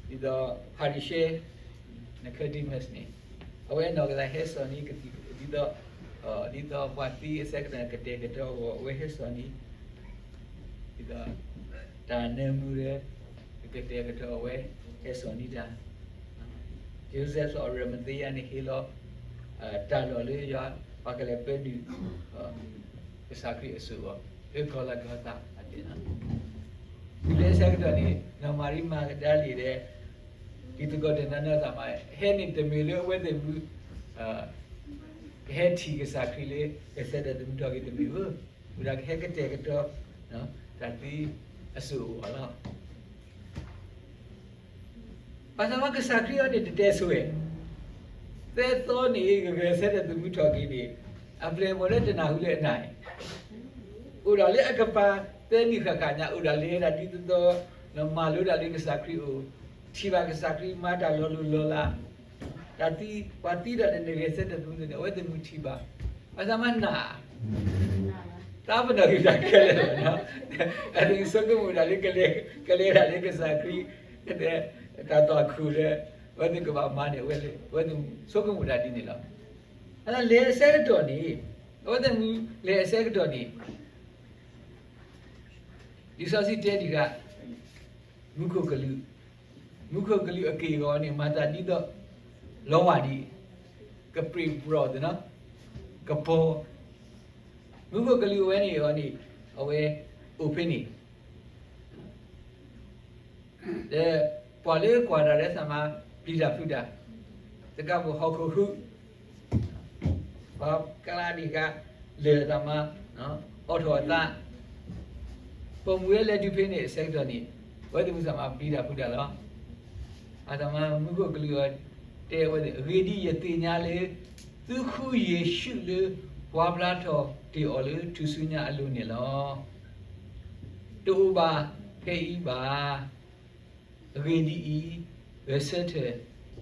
သိး ဖၤရံၤၡဲ Nicodemus န့ၣ် အဝဲအနီၢ်ကစၢ်ဟဲစိာ်န့ၢ်ကသံၣ် ဒ်သိး ဒ်သိးပှၤသံအဆၢကတီၢ်န့ၣ် ကတဲာ်ကတီၤအဂီၢ် အဝဲဟဲစိာ်န့ၢ်, ဒ်သိး တၢ်နၢမူဒီး ကကတဲာ်ကတီၤအဝဲ ဟဲစိာ်န့ၢ်တၢ်, ယိၤစဲးစီၤအၤမသ့ယၤန့ၣ် ဟ့ၣ်လီၤ တၢ်လီၢ်လၢယွၤ ပှၤကလဲၤပၢဒုး ကစၢ်ခရံာ်အစိၣ်အဂီၢ် လၢကီၤလၤကီၤသး အတဲ, တုၤလၢအဆၢကတီၢ်န့ၣ် နီၢ်မၤရံမၤကဒၤလံဒီး တံၤသကိးတနီၤနီၤသးမး ဟဲန့ၣ်တမ့ၢ်လၢအဝဲသ့ၣ်မူ ကဟဲထံၣ်ကစၢ်ခရံာ်လၢ ဂဲၤဆၢထၢၣ်သမူထီၣ်က့ၤတမ့ၢ်ဧိၤ, မ့ၢ်ဒၣ်ကဟဲကတဲာ်ကတီၤ တၢ်သံအစိၣ်အဂီၢ်လီၤ. ဘၣ်ဆၣ်မ့ၢ်ကစၢ်ခရံာ်အံၤန့ၣ် တတဲဆိဝဲ, သၢသီန့ၣ် ဂဲၤဆၢထၢၣ်သမူထီၣ်က့ၤန့ၣ် အပျဲၢ်အဘီၣ်လၢတနၢ်ဟူလၢအနၢ်အံၤ အိၣ်ဒီးလၢအကပၤ သၢနံၣ်ဃၣ်ဃၣ်ညါ အိၣ်ဒီးလဲၤဒၣ်ဒ်သိးသိး မၤလိဒၣ်လၢကစၢ်ခရံာ်အအိၣ်, ထံၣ်ဘၣ်ကစၢ်ခရံာ်မၤတၢ်လီၤလိၤလီၤလး, တၢ်သံ ပှၤသံတၢ်ဒီးနဂဲၤဆၢထၢၣ်သမူန့ၣ် အဝဲသ့ၣ်မူထံၣ်ဘၣ်, ဘၣ်ဆၣ်မ့ၢ်နၢ် တၢ်ပနီၣ်ဂံၢ်တၢ်ခဲလၢာ်လီၤ. အဝဲသ့ၣ်ဆိကမိၣ်ဒၣ်လၢ ကလဲၤဒၣ်လၢကစၢ်ခရံာ် တၢ်သွၣ်ခိၣ်ဒီး အဝဲသ့ၣ်ကဘၣ်မၤန့ၣ် အဝဲသ့ၣ်ဆိကမိၣ်ဒၣ်ဒ်န့ၣ်လီၤ. အလဲၤအဆၢကတီၢ်န့ၣ် အဝဲသ့ၣ်မူလဲၤအဆၢကတီၢ်န့ၣ် လံာ်စီဆှံတဲဒံးဃာ် မူခိၣ်ကလူး, မူခိၣ်ကလူးအက့ၢ်အဂီၤန့ၣ် မၤသးဒ်သိး လီဝၢ်ဒံး, ကပြံးပြီၣ်သနီၤ, ကပီၤ, မူခိၣ်ကလူးအဝဲန့ၣ်အဂီၤန့ၣ် အဝဲအိၣ်ဖဲန့ၣ် ဒီးပှၤလၢကွၢ်တၢ်ဒီးသးမၤပျံၤတၢ်ဖုးတၢ်, တကးဘၣ်ဟီၣ်ခိၣ်ဟူး, ပှၤကျါဒံးဃာ် လၢာ်အသးမၤ, အိးထီၣ်အသး, ပိာ်မုၣ်ဝဲလဲၤတုၤဖဲန့ၣ်အဆၢကတီၢ်န့ၣ် အဝဲသ့ၣ်မုၢ်သးမၤပျံၤတၢ်ဖုးတၢ်လီၤ. အသးမၤမူခိၣ်ကလူးအီၤ တဲဝဲသ့ၣ် အဂ့ၢ်ဒ်အံၤ ယသ့ၣ်ညါလၢ သုဃုယ့ၣ်ၡူးလၢ ပှၤဖျါထီၣ်တ့ၢ်အီၤလၢထူၣ်စုညါအလိၤန့ၣ်လီၤ. တအိၣ်ဘၣ်ဖဲအံၤဘၣ်. အဂ့ၢ်ဒ်အံၤ, ဂဲၤဆၢထၢၣ်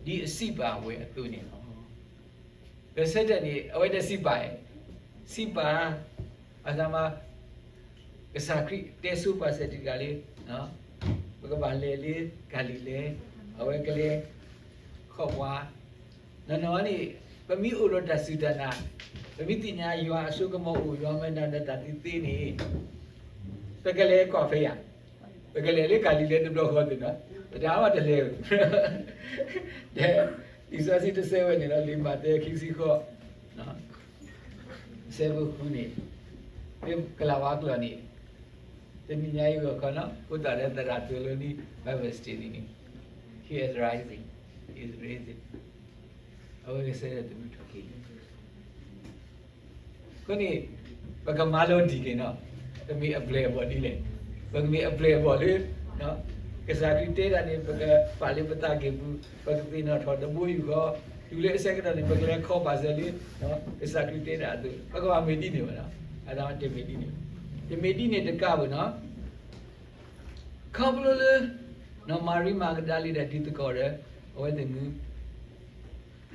ဒ်အစံးပာ်ဝဲအသိးန့ၣ်လီၤ. ဂဲၤဆၢထၢၣ်န့ၣ် အဝဲတစံးပာ်, စံးပာ်, အသးမၤ ကစၢ်ခရံာ်တဲဆိပာ်စၢၤတဂၤလၢ ပကဘၣ်လဲၤလၢကၤလံၤလဲၣ်, အဝဲကလဲၤခီၣ်ပှၤ, နီၢ်နီၢ်န့ၣ် ပမ့ၢ်အိၣ်ဒီးတၢ်စူၢ်တၢ်နာ်, ပမ့ၢ်သ့ၣ်ညါယွၤအစိကမီၤအိၣ် ယွၤမၤနၢၤဒီးတၢ်သ့သ့န့ၣ် ပကလဲၤကွၢ်ဖဲယၤ, ပကလဲၤလၢကၤလံၤလဲၣ်တဘျီဃီသ့ၣ်နီၤ, ပတဟးမးတလဲၤ, ဒီး လံာ်စီဆှံတဆၢဝဲန့ၣ်လီၤ, လံာ်မးသဲခံဆံဃိး ဆၢဖိဃုန့ၣ်, မ့ၢ်ကလၤဝါကျိာ်န့ၣ်, တနံၤညါအံၤဂီၢ်ခီနီၤ ဖိသၣ်ဒီးသရၣ်သိၣ်လိန့ၣ် Bible study န့ၣ်, He is rising, He is risen, အဝဲဂဲၤဆၢထၢၣ်သမူထီၣ်က့ၤလံ. အဃိန့ၣ် ပကမၤလိဒံးက့ၤနီၤ, ပမ့ၢ်အပျဲၢ်အဘီၣ်ဒ်လဲၣ်, ပကမ့ၢ်အပျဲၢ်အဘီၣ်လၢ ကစၢ်ခရံာ်တဲတၢ်န့ၣ် ပကပာ်လၢပသးကံၢ်ပူၤ, ပကသ့ၣ်နီၣ်ထီၣ်တဘိယူၢ်ဃီ, တုၤလၢအဆၢကတီၢ်န့ၣ် ပကလဲၤခီပာ်စၢၤလၢ ကစၢ်ခရံာ်တဲတၢ်အသိး, ပကဘၣ်မ့ၢ်ဒ်န့ၣ်ဘၣ်နီၤ, အတမ့ၢ်ဒ်န့ၣ်, တမ့ၢ်ဒ်န့ၣ်တကးဘၣ်နီၤ, ခီဖျိလၢ နီၢ်မၤရံမၤကဒၤလံဒီးတံၤသကိးဒီး အဝဲသ့ၣ်မုၢ်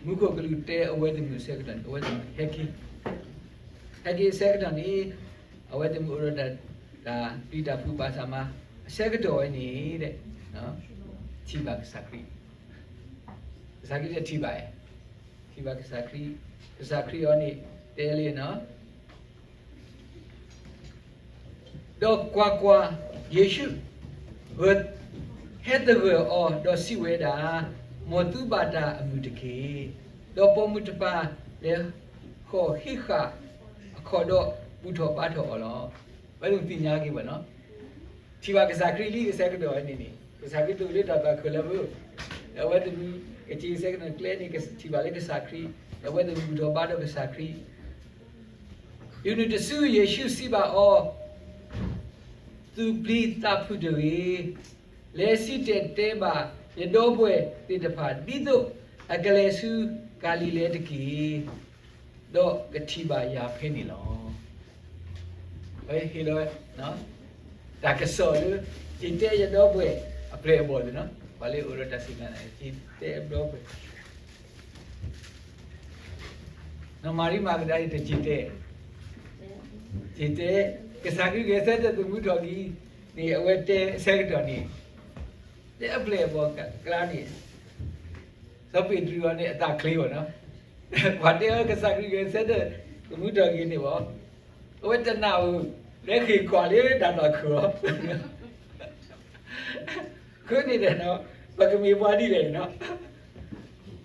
မူခိၣ်ကလူးတဲအဝဲသ့ၣ်မုၢ်အဆၢကတီၢ်န့ၣ် အဝဲသ့ၣ်မုၢ်ဟဲက့ၤ, ဟဲက့ၤအဆၢကတီၢ်န့ၣ် အဝဲသ့ၣ်မုၢ်အိၣ်ဒီးတၢ် တၢ်ပျံၤတၢ်ဖုးဘၣ်ဆၣ်မး အဆၢကတီၢ်ဝဲန့ၣ် ထံၣ်ဘၣ်ကစၢ်ခရံာ်, ကစၢ်ခရံာ်တထံၣ်ဘၣ်, ထံၣ်ဘၣ်ကစၢ်ခရံာ်, ကစၢ်ခရံာ်အီၤန့ၣ် တဲလံနီၤ ဒီးကွၢ်ကွၢ်, ယ့ၣ်ၡူး ဟဲသဂၢၢ်အီၤ ဒီးစံးဝဲဒၣ်, မ်သုဘၣ်တၢ်အမုာ်တက့ၢ်. ဒီးပိာ်မုၣ်တဖၣ်လဲၤဟီၣ်ဟံးဃာ်အခီၣ်ဒီးဘူၣ်ထီၣ်ဘါထီၣ်အီၤလီၤ. အဝဲသ့ၣ်သ့ၣ်ညါက့ၤဘၣ်နီၤ, ထံၣ်ဘၣ်ကစၢ်ခရံာ်လံအဆၢကတီၢ်ဝဲန့ၣ်န့ၣ် ကစၢ်ခရံာ်တအိၣ်လၢတၢ်သးခုလၢပူၤ, ဒီးအဝဲသ့ၣ်မုၢ်ကစၢ်ခရံာ်အဆၢကတီၢ်ကျဲန့ၣ် ထံၣ်ဘၣ်လၢကစၢ်ခရံာ်, ဒီးအဝဲသ့ၣ်မုၢ်ဘူၣ်ထီၣ်ဘါထီၣ်ကစၢ်ခရံာ် တုၤနုၤတစု ယ့ၣ်ၡူးစံးဘၣ်အီၤ, သူၣ်ပျံၤသးဖုးတဂ့ၤ, လဲၤစံၣ်တဲၤတဲဘၣ်ယဒီပုၢ်ဝဲၢ်သ့ၣ်တဖၣ် ဒ်သိးအကလဲၤဆူကၤလံၤလဲၣ်တက့ၢ်, ဒီးကထံၣ်ဘၣ်ယၤဖဲန့ၣ်လီၤ. ဟ့ၣ်လီၤဝဲ တၢ်ကစီၣ်လၢ ယတဲယဒီပုၢ်ဝဲၢ်အပျဲၢ်အဘီၣ်သ့ၣ်နီၤ, ပှၤလၢအိၣ်ဒီးတၢ်စူၢ်တၢ်နာ် ယတဲအဒီပုၢ်ဝဲၢ် နီၢ်မၤရံမၤကဒၤလံတစံၣ်တဲၤ, စံၣ်တဲၤ, ကစၢ်ခရံာ်ဂဲၤဆၢထၢၣ်သမူထီၣ်က့ၤန့ၣ် အဝဲတဲအဆၢကတီၢ်န့ၣ်, လၢအပျဲၢ်အဘီၣ်ကျါန့ၣ်, စီၤပ့းတရူးအီၤန့ၣ် အသးချ့ဘၣ်နီၤ, ပှၤတဲအီၤကစၢ်ခရံာ်ဂဲၤဆၢထၢၣ် သမူထီၣ်က့ၤန့ၣ်ဘၣ်, အဝဲတနာ်ဧိၤ, လၢဃ့ၢ်ကွၢ်လၢတၢ်သီၣ်ခုၣ်အီၤ, အဃိန့ၣ်ဒီး ပကမ့ၢ်ပှၤဒ်လဲၣ်န့ၣ်,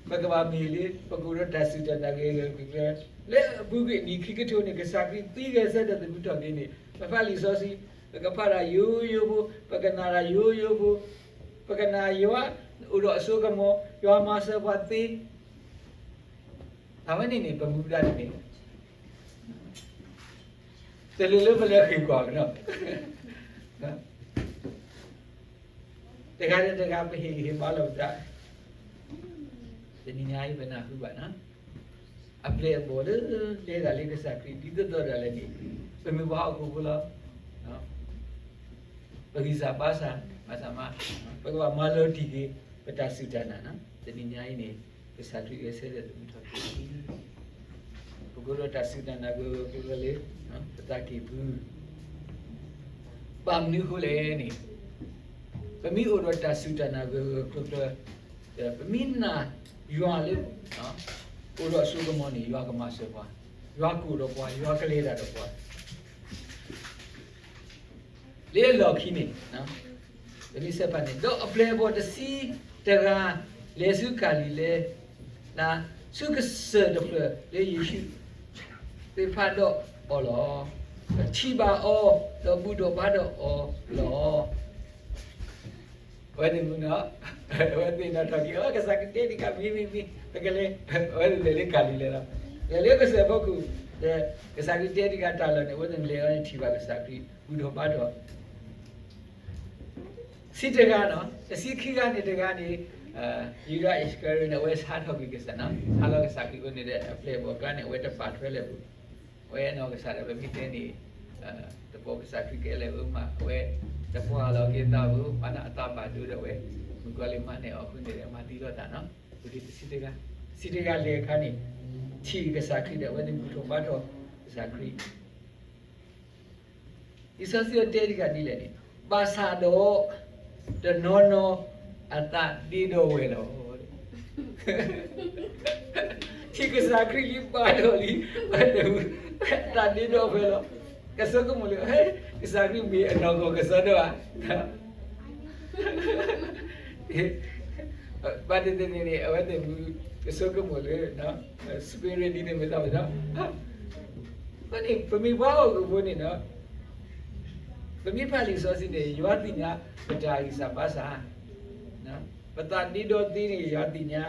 ပကဘၣ်မ့ၢ်လၢ ပကအိၣ်ဒီးတၢ်စူၢ်တၢ်နာ်ဂၢၢ်ဂၢၢ်ကျၢၤကျၢၤ, လၢအပူၤကွံာ်နံၣ်ခံကထိန့ၣ် ကစၢ်ခရံာ်သံဂဲၤဆၢထၢၣ်သမူထီၣ်က့ၤန့ၣ် ပဖးလံာ်စီဆှံ, ပကဖးတၢ်ယိယိဖိ, ပကနာ်တၢ်ယိယိဖိ, ပကနာ်ယွၤအိၣ်ဒီးအစိကမီၤ, ယွၤမၤစၢၤပှၤသ့, အဝဲန့ၣ်န့ၣ် ပမူဒါတမ့ၢ် တလိၣ်လၢပလဲၤဃ့ၢ်ကွၢ်နီၤ, တဂၤဒီးတဂၤ ပဟ့ၣ်ဂံၢ်ဟ့ၣ်ဘါလိာ်ပသး, တနံၤညါအံၤ ပနၢ်ဟူဘၣ်နီၤ, အပျဲၢ်အဘီၣ်လၢ လဲၤတၢ်လၢကစၢ်ခရံာ် ဒ်သိးသိးဒၣ်လဲာ်န့ၣ်, ပမ့ၢ်ပှၤဟီၣ်ခိၣ်ဖိလီၤ. ပဂံၢ်စၢ်ဘါစၢ်, ဘၣ်ဆၣ်မး, ပကဘၣ်မၤလီၤတံၢ်က့ၤ ပတၢ်စူၢ်တၢ်နာ်နီၤ, တနံၤညါအံၤန့ၣ် ကစၢ်ခရံာ်ဂဲၤဆၢထၢၣ်သမူထီၣ်က့ၤ ပကအိၣ်ဒီးတၢ်စူၢ်တၢ်နာ်ဂၢၢ်ဂၢၢ်ကျၢၤကျၢၤလၢ ပသးကံၢ်ပူၤ, ဘၣ်မနုၤအဃိလဲၣ်န့ၣ်, ပမ့ၢ်အိၣ်ဒီးတၢ်စူၢ်တၢ်နာ်ဂၢၢ်ဂၢၢ်ကျၢၤကျၢၤ, ပမ့ၢ်နာ်ယွၤလၢ အိၣ်ဒီးအစိကမီၤန့ၣ် ယွၤကမၤစၢၤပှၤ, ယွၤကအိၣ်ဒီးပှၤ, ယွၤကလဲၤတၢ်ဒီးပှၤ လၢအလီၢ်ခံန့ၣ်, ပမ့ၢ်ဆဲးဖးန့ၣ်, ဒီးအပျဲၢ်အဘီၣ်တဆံတဂၤ လဲၤဆူကၤလံၤလဲး, ဆူကစၢၢ်တဖျၢၣ်လၢယ့ၣ်ၡူး သ့ၣ်ဖးဒီးအီၤလီၤ. ထံၣ်ဘၣ်အီၤ, ဒီးဘူၣ်ထီၣ်ဘါထီၣ်အီၤလီၤ. အဝဲသ့ၣ်မုၢ်နီၤ, အဝဲသ့ၣ်နီၣ်ထီၣ်က့ၤ အကစၢ်ကတဲတံၢ်ဃာ်မ့ၢ်မ့ၢ်မ့ၢ် ပကလဲၤ, အဝဲသ့ၣ်လဲၤလၢကၤလံၤလဲးလီၤ. လဲၤလၢကစၢၢ်ဖီခိၣ်, ဒီးကစၢ်ခရံာ်တဲတံၢ်ဃာ်တၢ်လီၢ်န့ၣ် အဝဲသ့ၣ်လဲၤအီၤန့ၣ် ထံၣ်ဘၣ်ကစၢ်ခရံာ် ဘူၣ်ထီၣ်ဘါထီၣ် ဆံတဂၤနီၤ, တဆံခံဂၤန့ၣ်တဂၤန့ၣ်, ယူဒၤအံၣ်စကၤရံၤအိးန့ၣ် အဝဲဆါထီၣ်ကွံာ်ကစၢ်နီၤ, ဆါလီၤကစၢ်ခရံာ်အဃိန့ၣ်ဒီး အပျဲၢ်အဘီၣ်အကျါန့ၣ် အဝဲတပာ်ထွဲလၢၤဘၣ်. အဝဲနီၢ်ကစၢ်ဒီး ပမ့ၢ်တဲန့ၣ်, တပိာ်ကစၢ်ခရံာ်ကဲလၢာ်ဧိၤမး, အဝဲတပှၢ်လီၤက့ၤသးဧိၤ, ဘၣ်ဆၣ်အသးဘၣ်ဒိဒီးအဝဲ, မုၣ်ကီၤလံၤမၤနဲၣ်အီၤအဃိန့ၣ်ဒီး မၤသံလီၤသးနီၤ, အဃိန့ၣ်တဆံတဂၤ, တဆံတဂၤလဲၤအခါန့ၣ်, ထံၣ်ကစၢ်ခရံာ်ဒီး အဝဲသ့ၣ်ဘူၣ်ထီၣ်ဘါထီၣ်ကစၢ်ခရံာ် လံာ်စီဆှံတဲတံၢ်ဃာ်ဒ်လဲၣ်န့ၣ်, ဘၣ်ဆၣ်ဒီး, တနီၤနီၤအသးဒ့ဒီဝဲလီၤ. ထံၣ်ကစၢ်ခရံာ်လံဘၣ်ဒီးလံ, အသးဒ့ဒီဝဲလီၤ. ကဆိကမိၣ်လၢ ကစၢ်ခရံာ်မ့ၢ်အနီၢ်ကီၢ်ကစီဒီဧါ. ဘၣ်တနံၤန့ၣ် အဝဲသ့ၣ်မုၢ်ကဆိကမိၣ်လၢ spirit ဒ်န့ၣ်မ့ၢ်သးဝဲဒီး, အဃိန့ၣ် ပမ့ၢ်ပှၤဟီၣ်ခိၣ်ဖိန့ၣ်ဒီး, ပမ့ၢ်ဖးလံာ်စီဆှံန့ၣ် ယွၤသ့ၣ်ညါပတၢ်ဂံၢ်စၢ်ဘါစၢ်, ပသးဒ့ဒီသ့န့ၣ် ယွၤသ့ၣ်ညါ,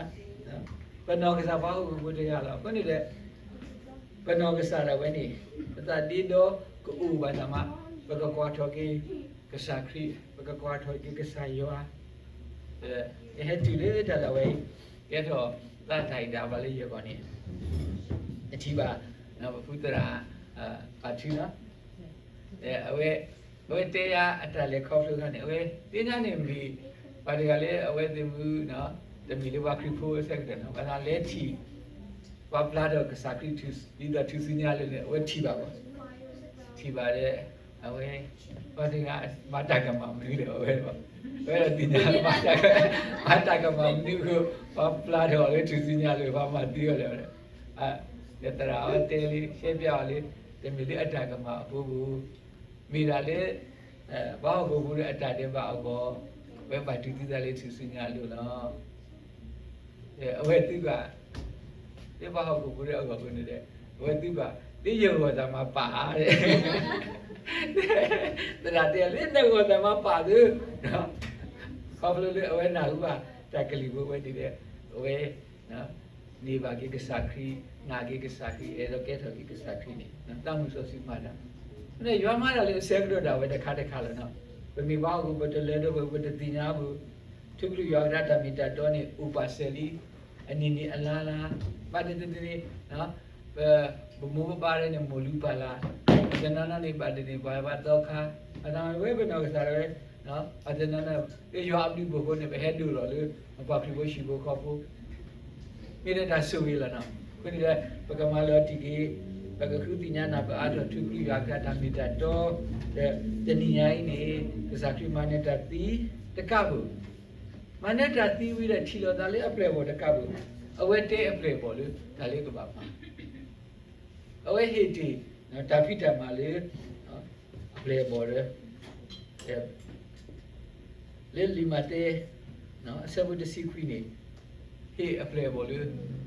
ပနီၢ်ကစၢ်ပှၤဟီၣ်ခိၣ်ဖိတဂၤလီၤ. အဃိန့ၣ်ဒီး ပနီၢ်ကစၢ်ဒၣ်ဝဲန့ၣ် ပသးဒ့ဒီကအိၣ်ဘၣ်ဆၣ်မး, ပကကွၢ်ထီၣ်က့ၤကစၢ်ခရံာ်, ပကကွၢ်ထီၣ်က့ၤကစၢ်ယွၤ, ယဟဲတုၤလၢတၢ်လီၢ်ဝဲအံၤ, ကဲထီၣ်သးတၢ်အံၤဒၣ်ဘၣ်လၢယဂီၢ်န့ၣ်, ယထံၣ်ဘၣ် ပဖုသရၣ် ပာ်ထူနီၤ, အဝဲ, အဝဲတဲယၤအတၢ်လဲၤခီဖျိအခါန့ၣ် အဝဲသ့ၣ်ညါန့ၣ်မ့ၢ်, ပှၤတဂၤလၢအဝဲသ့ၣ်မုၢ်, တမ့ၢ်လၢပှၤခရံာ်ဖိအဆၢကတီၢ်နီၤ, ဘၣ်ဆၣ်လဲၤထံၣ် ပှၤပျၢ်ထီၣ်ကစၢ်ခရံာ် ဒ်သိးထူၣ်စုညါလၢာ်န့ၣ် အဝဲထံၣ်ဘၣ်ဘၣ်, ထံၣ်ဘၣ်ဒီး, အဝဲ, ပှၤတဂၤမၤတၢ်ကမၣ်မနုၤလဲၣ် အဝဲ, အဝဲဒၣ်သ့ၣ်ညါ မၤတၢ်ကမၣ်မနုၤအဃိ, ပှၤပျၢ်ထီၣ်အီၤလၢထူၣ်စုညါလၢာ် ပှၤမၤသံအီၤလဲၣ်, ဒီးသရၣ်အဝဲတဲလံ ရှဲပျးအီၤလၢ, တမ့ၢ်လၢအတၢ်ကမၣ်အဃိဘၣ်, မ့ၢ်ဒၣ်လၢ ပှၤဟီၣ်ခိၣ်ဖိဒီးအတၢ်ဒဲးဘးအဂီၢ်, အဝဲဘၣ်တူၢ်သံသးလၢထူၣ်စုညါအလိၤလီၤ. အဝဲသံကွၢ်, လၢပှၤဟီၣ်ခိၣ်ဖိဒီးအဂီၢ်အဃိန့ၣ်ဒီး, အဝဲသံကွၢ်, လၢယဂီၢ်သးမၤပာ်ဧါ, သရၣ်တဲလၢနဂီၢ်သးမၤပာ်သု, ခီဖျိလၢအဝဲနၢ်ဟူဘၣ်တၢ်ကလုၢ်ဖိအဝဲန့ၣ်ဒီး, အဝဲ န့ၢ်ဘၣ်က့ၤကစၢ်ခရံာ်, နာ်က့ၤကစၢ်ခရံာ်, အဲၣ်ဒိးကဲထီၣ်က့ၤကစၢ်ခရံာ်န့ၣ် သးမုၢ်စီဆှံမၤတၢ်, ယွၤမၤတၢ်လၢအဆၢကတီၢ်ဒၣ်ဝဲတခါတခါလီၤနီၤ, ပမ့ၢ်ပှၤဟီၣ်ခိၣ်ဖိတလၢတပှဲၤ ပတသ့ၣ်ညါဘၣ်, ထူကလုၢ်ယွၤကထါတၢ်မ့ၢ်တၢ်တီန့ၣ် အိၣ်ပာ်စၢၤလံ, အနံၤနံၤအလါလါ, ဘၣ်တနံၤတနံၤ, ပ, ပမိၢ်ပပၢ်န့ၣ် မိၢ်လုၢ်ပၢ်လၢ်, တနီၤနီၤန့ၣ် ဘၣ်တနံၤပှၤဘၣ်သီခါ, အဝဲပနီၢ်ကစၢ်ဒၣ်ဝဲ ပှၤတနီၤနီၤ လၢယွၤအဘျုးအဖှိၣ်အဃိန့ၣ် ပဟဲဒိၣ်လီၤလၢ ပှၤခရံာ်ဖိဟံၣ်ဖိဃီဖိ, မ့ၢ်ဒၣ်တၢ်ဆိၣ်ဂ့ၤလီၤနီၤ. အဃိန့ၣ်ဒီး ပကမၤလီၤတံၢ်က့ၤ, ပကဃုသ့ၣ်ညါနၢ်ပၢၢ်အါထီၣ်ထူကလုၢ်ယွၤကထါတၢ်မ့ၢ်တၢ်တီ, ဒီးတနံၤညါအံၤန့ၣ် ကစၢ်ခရံာ်မၤနၢၤတၢ်သံတကးဘၣ်, မၤနၢၤတၢ်သံဝံၤဒီးထံၣ်လိာ်သးလၢအပျဲၢ်အဘီၣ်တကးဘၣ်, အဝဲတဲအပျဲၢ်အဘီၣ်လၢတၢ်လၢကဘၣ်မၤ အဝဲဟ့ၣ်တ့ၢ် တၢ်ဖံးတၢ်မၤလၢ အပျဲၢ်အဘီၣ်လၢ လၢလံာ်မးသဲ အဆၢဖိတဆံခွံန့ၣ် ဟ့ၣ်အပျဲၢ်အဘီၣ်လၢ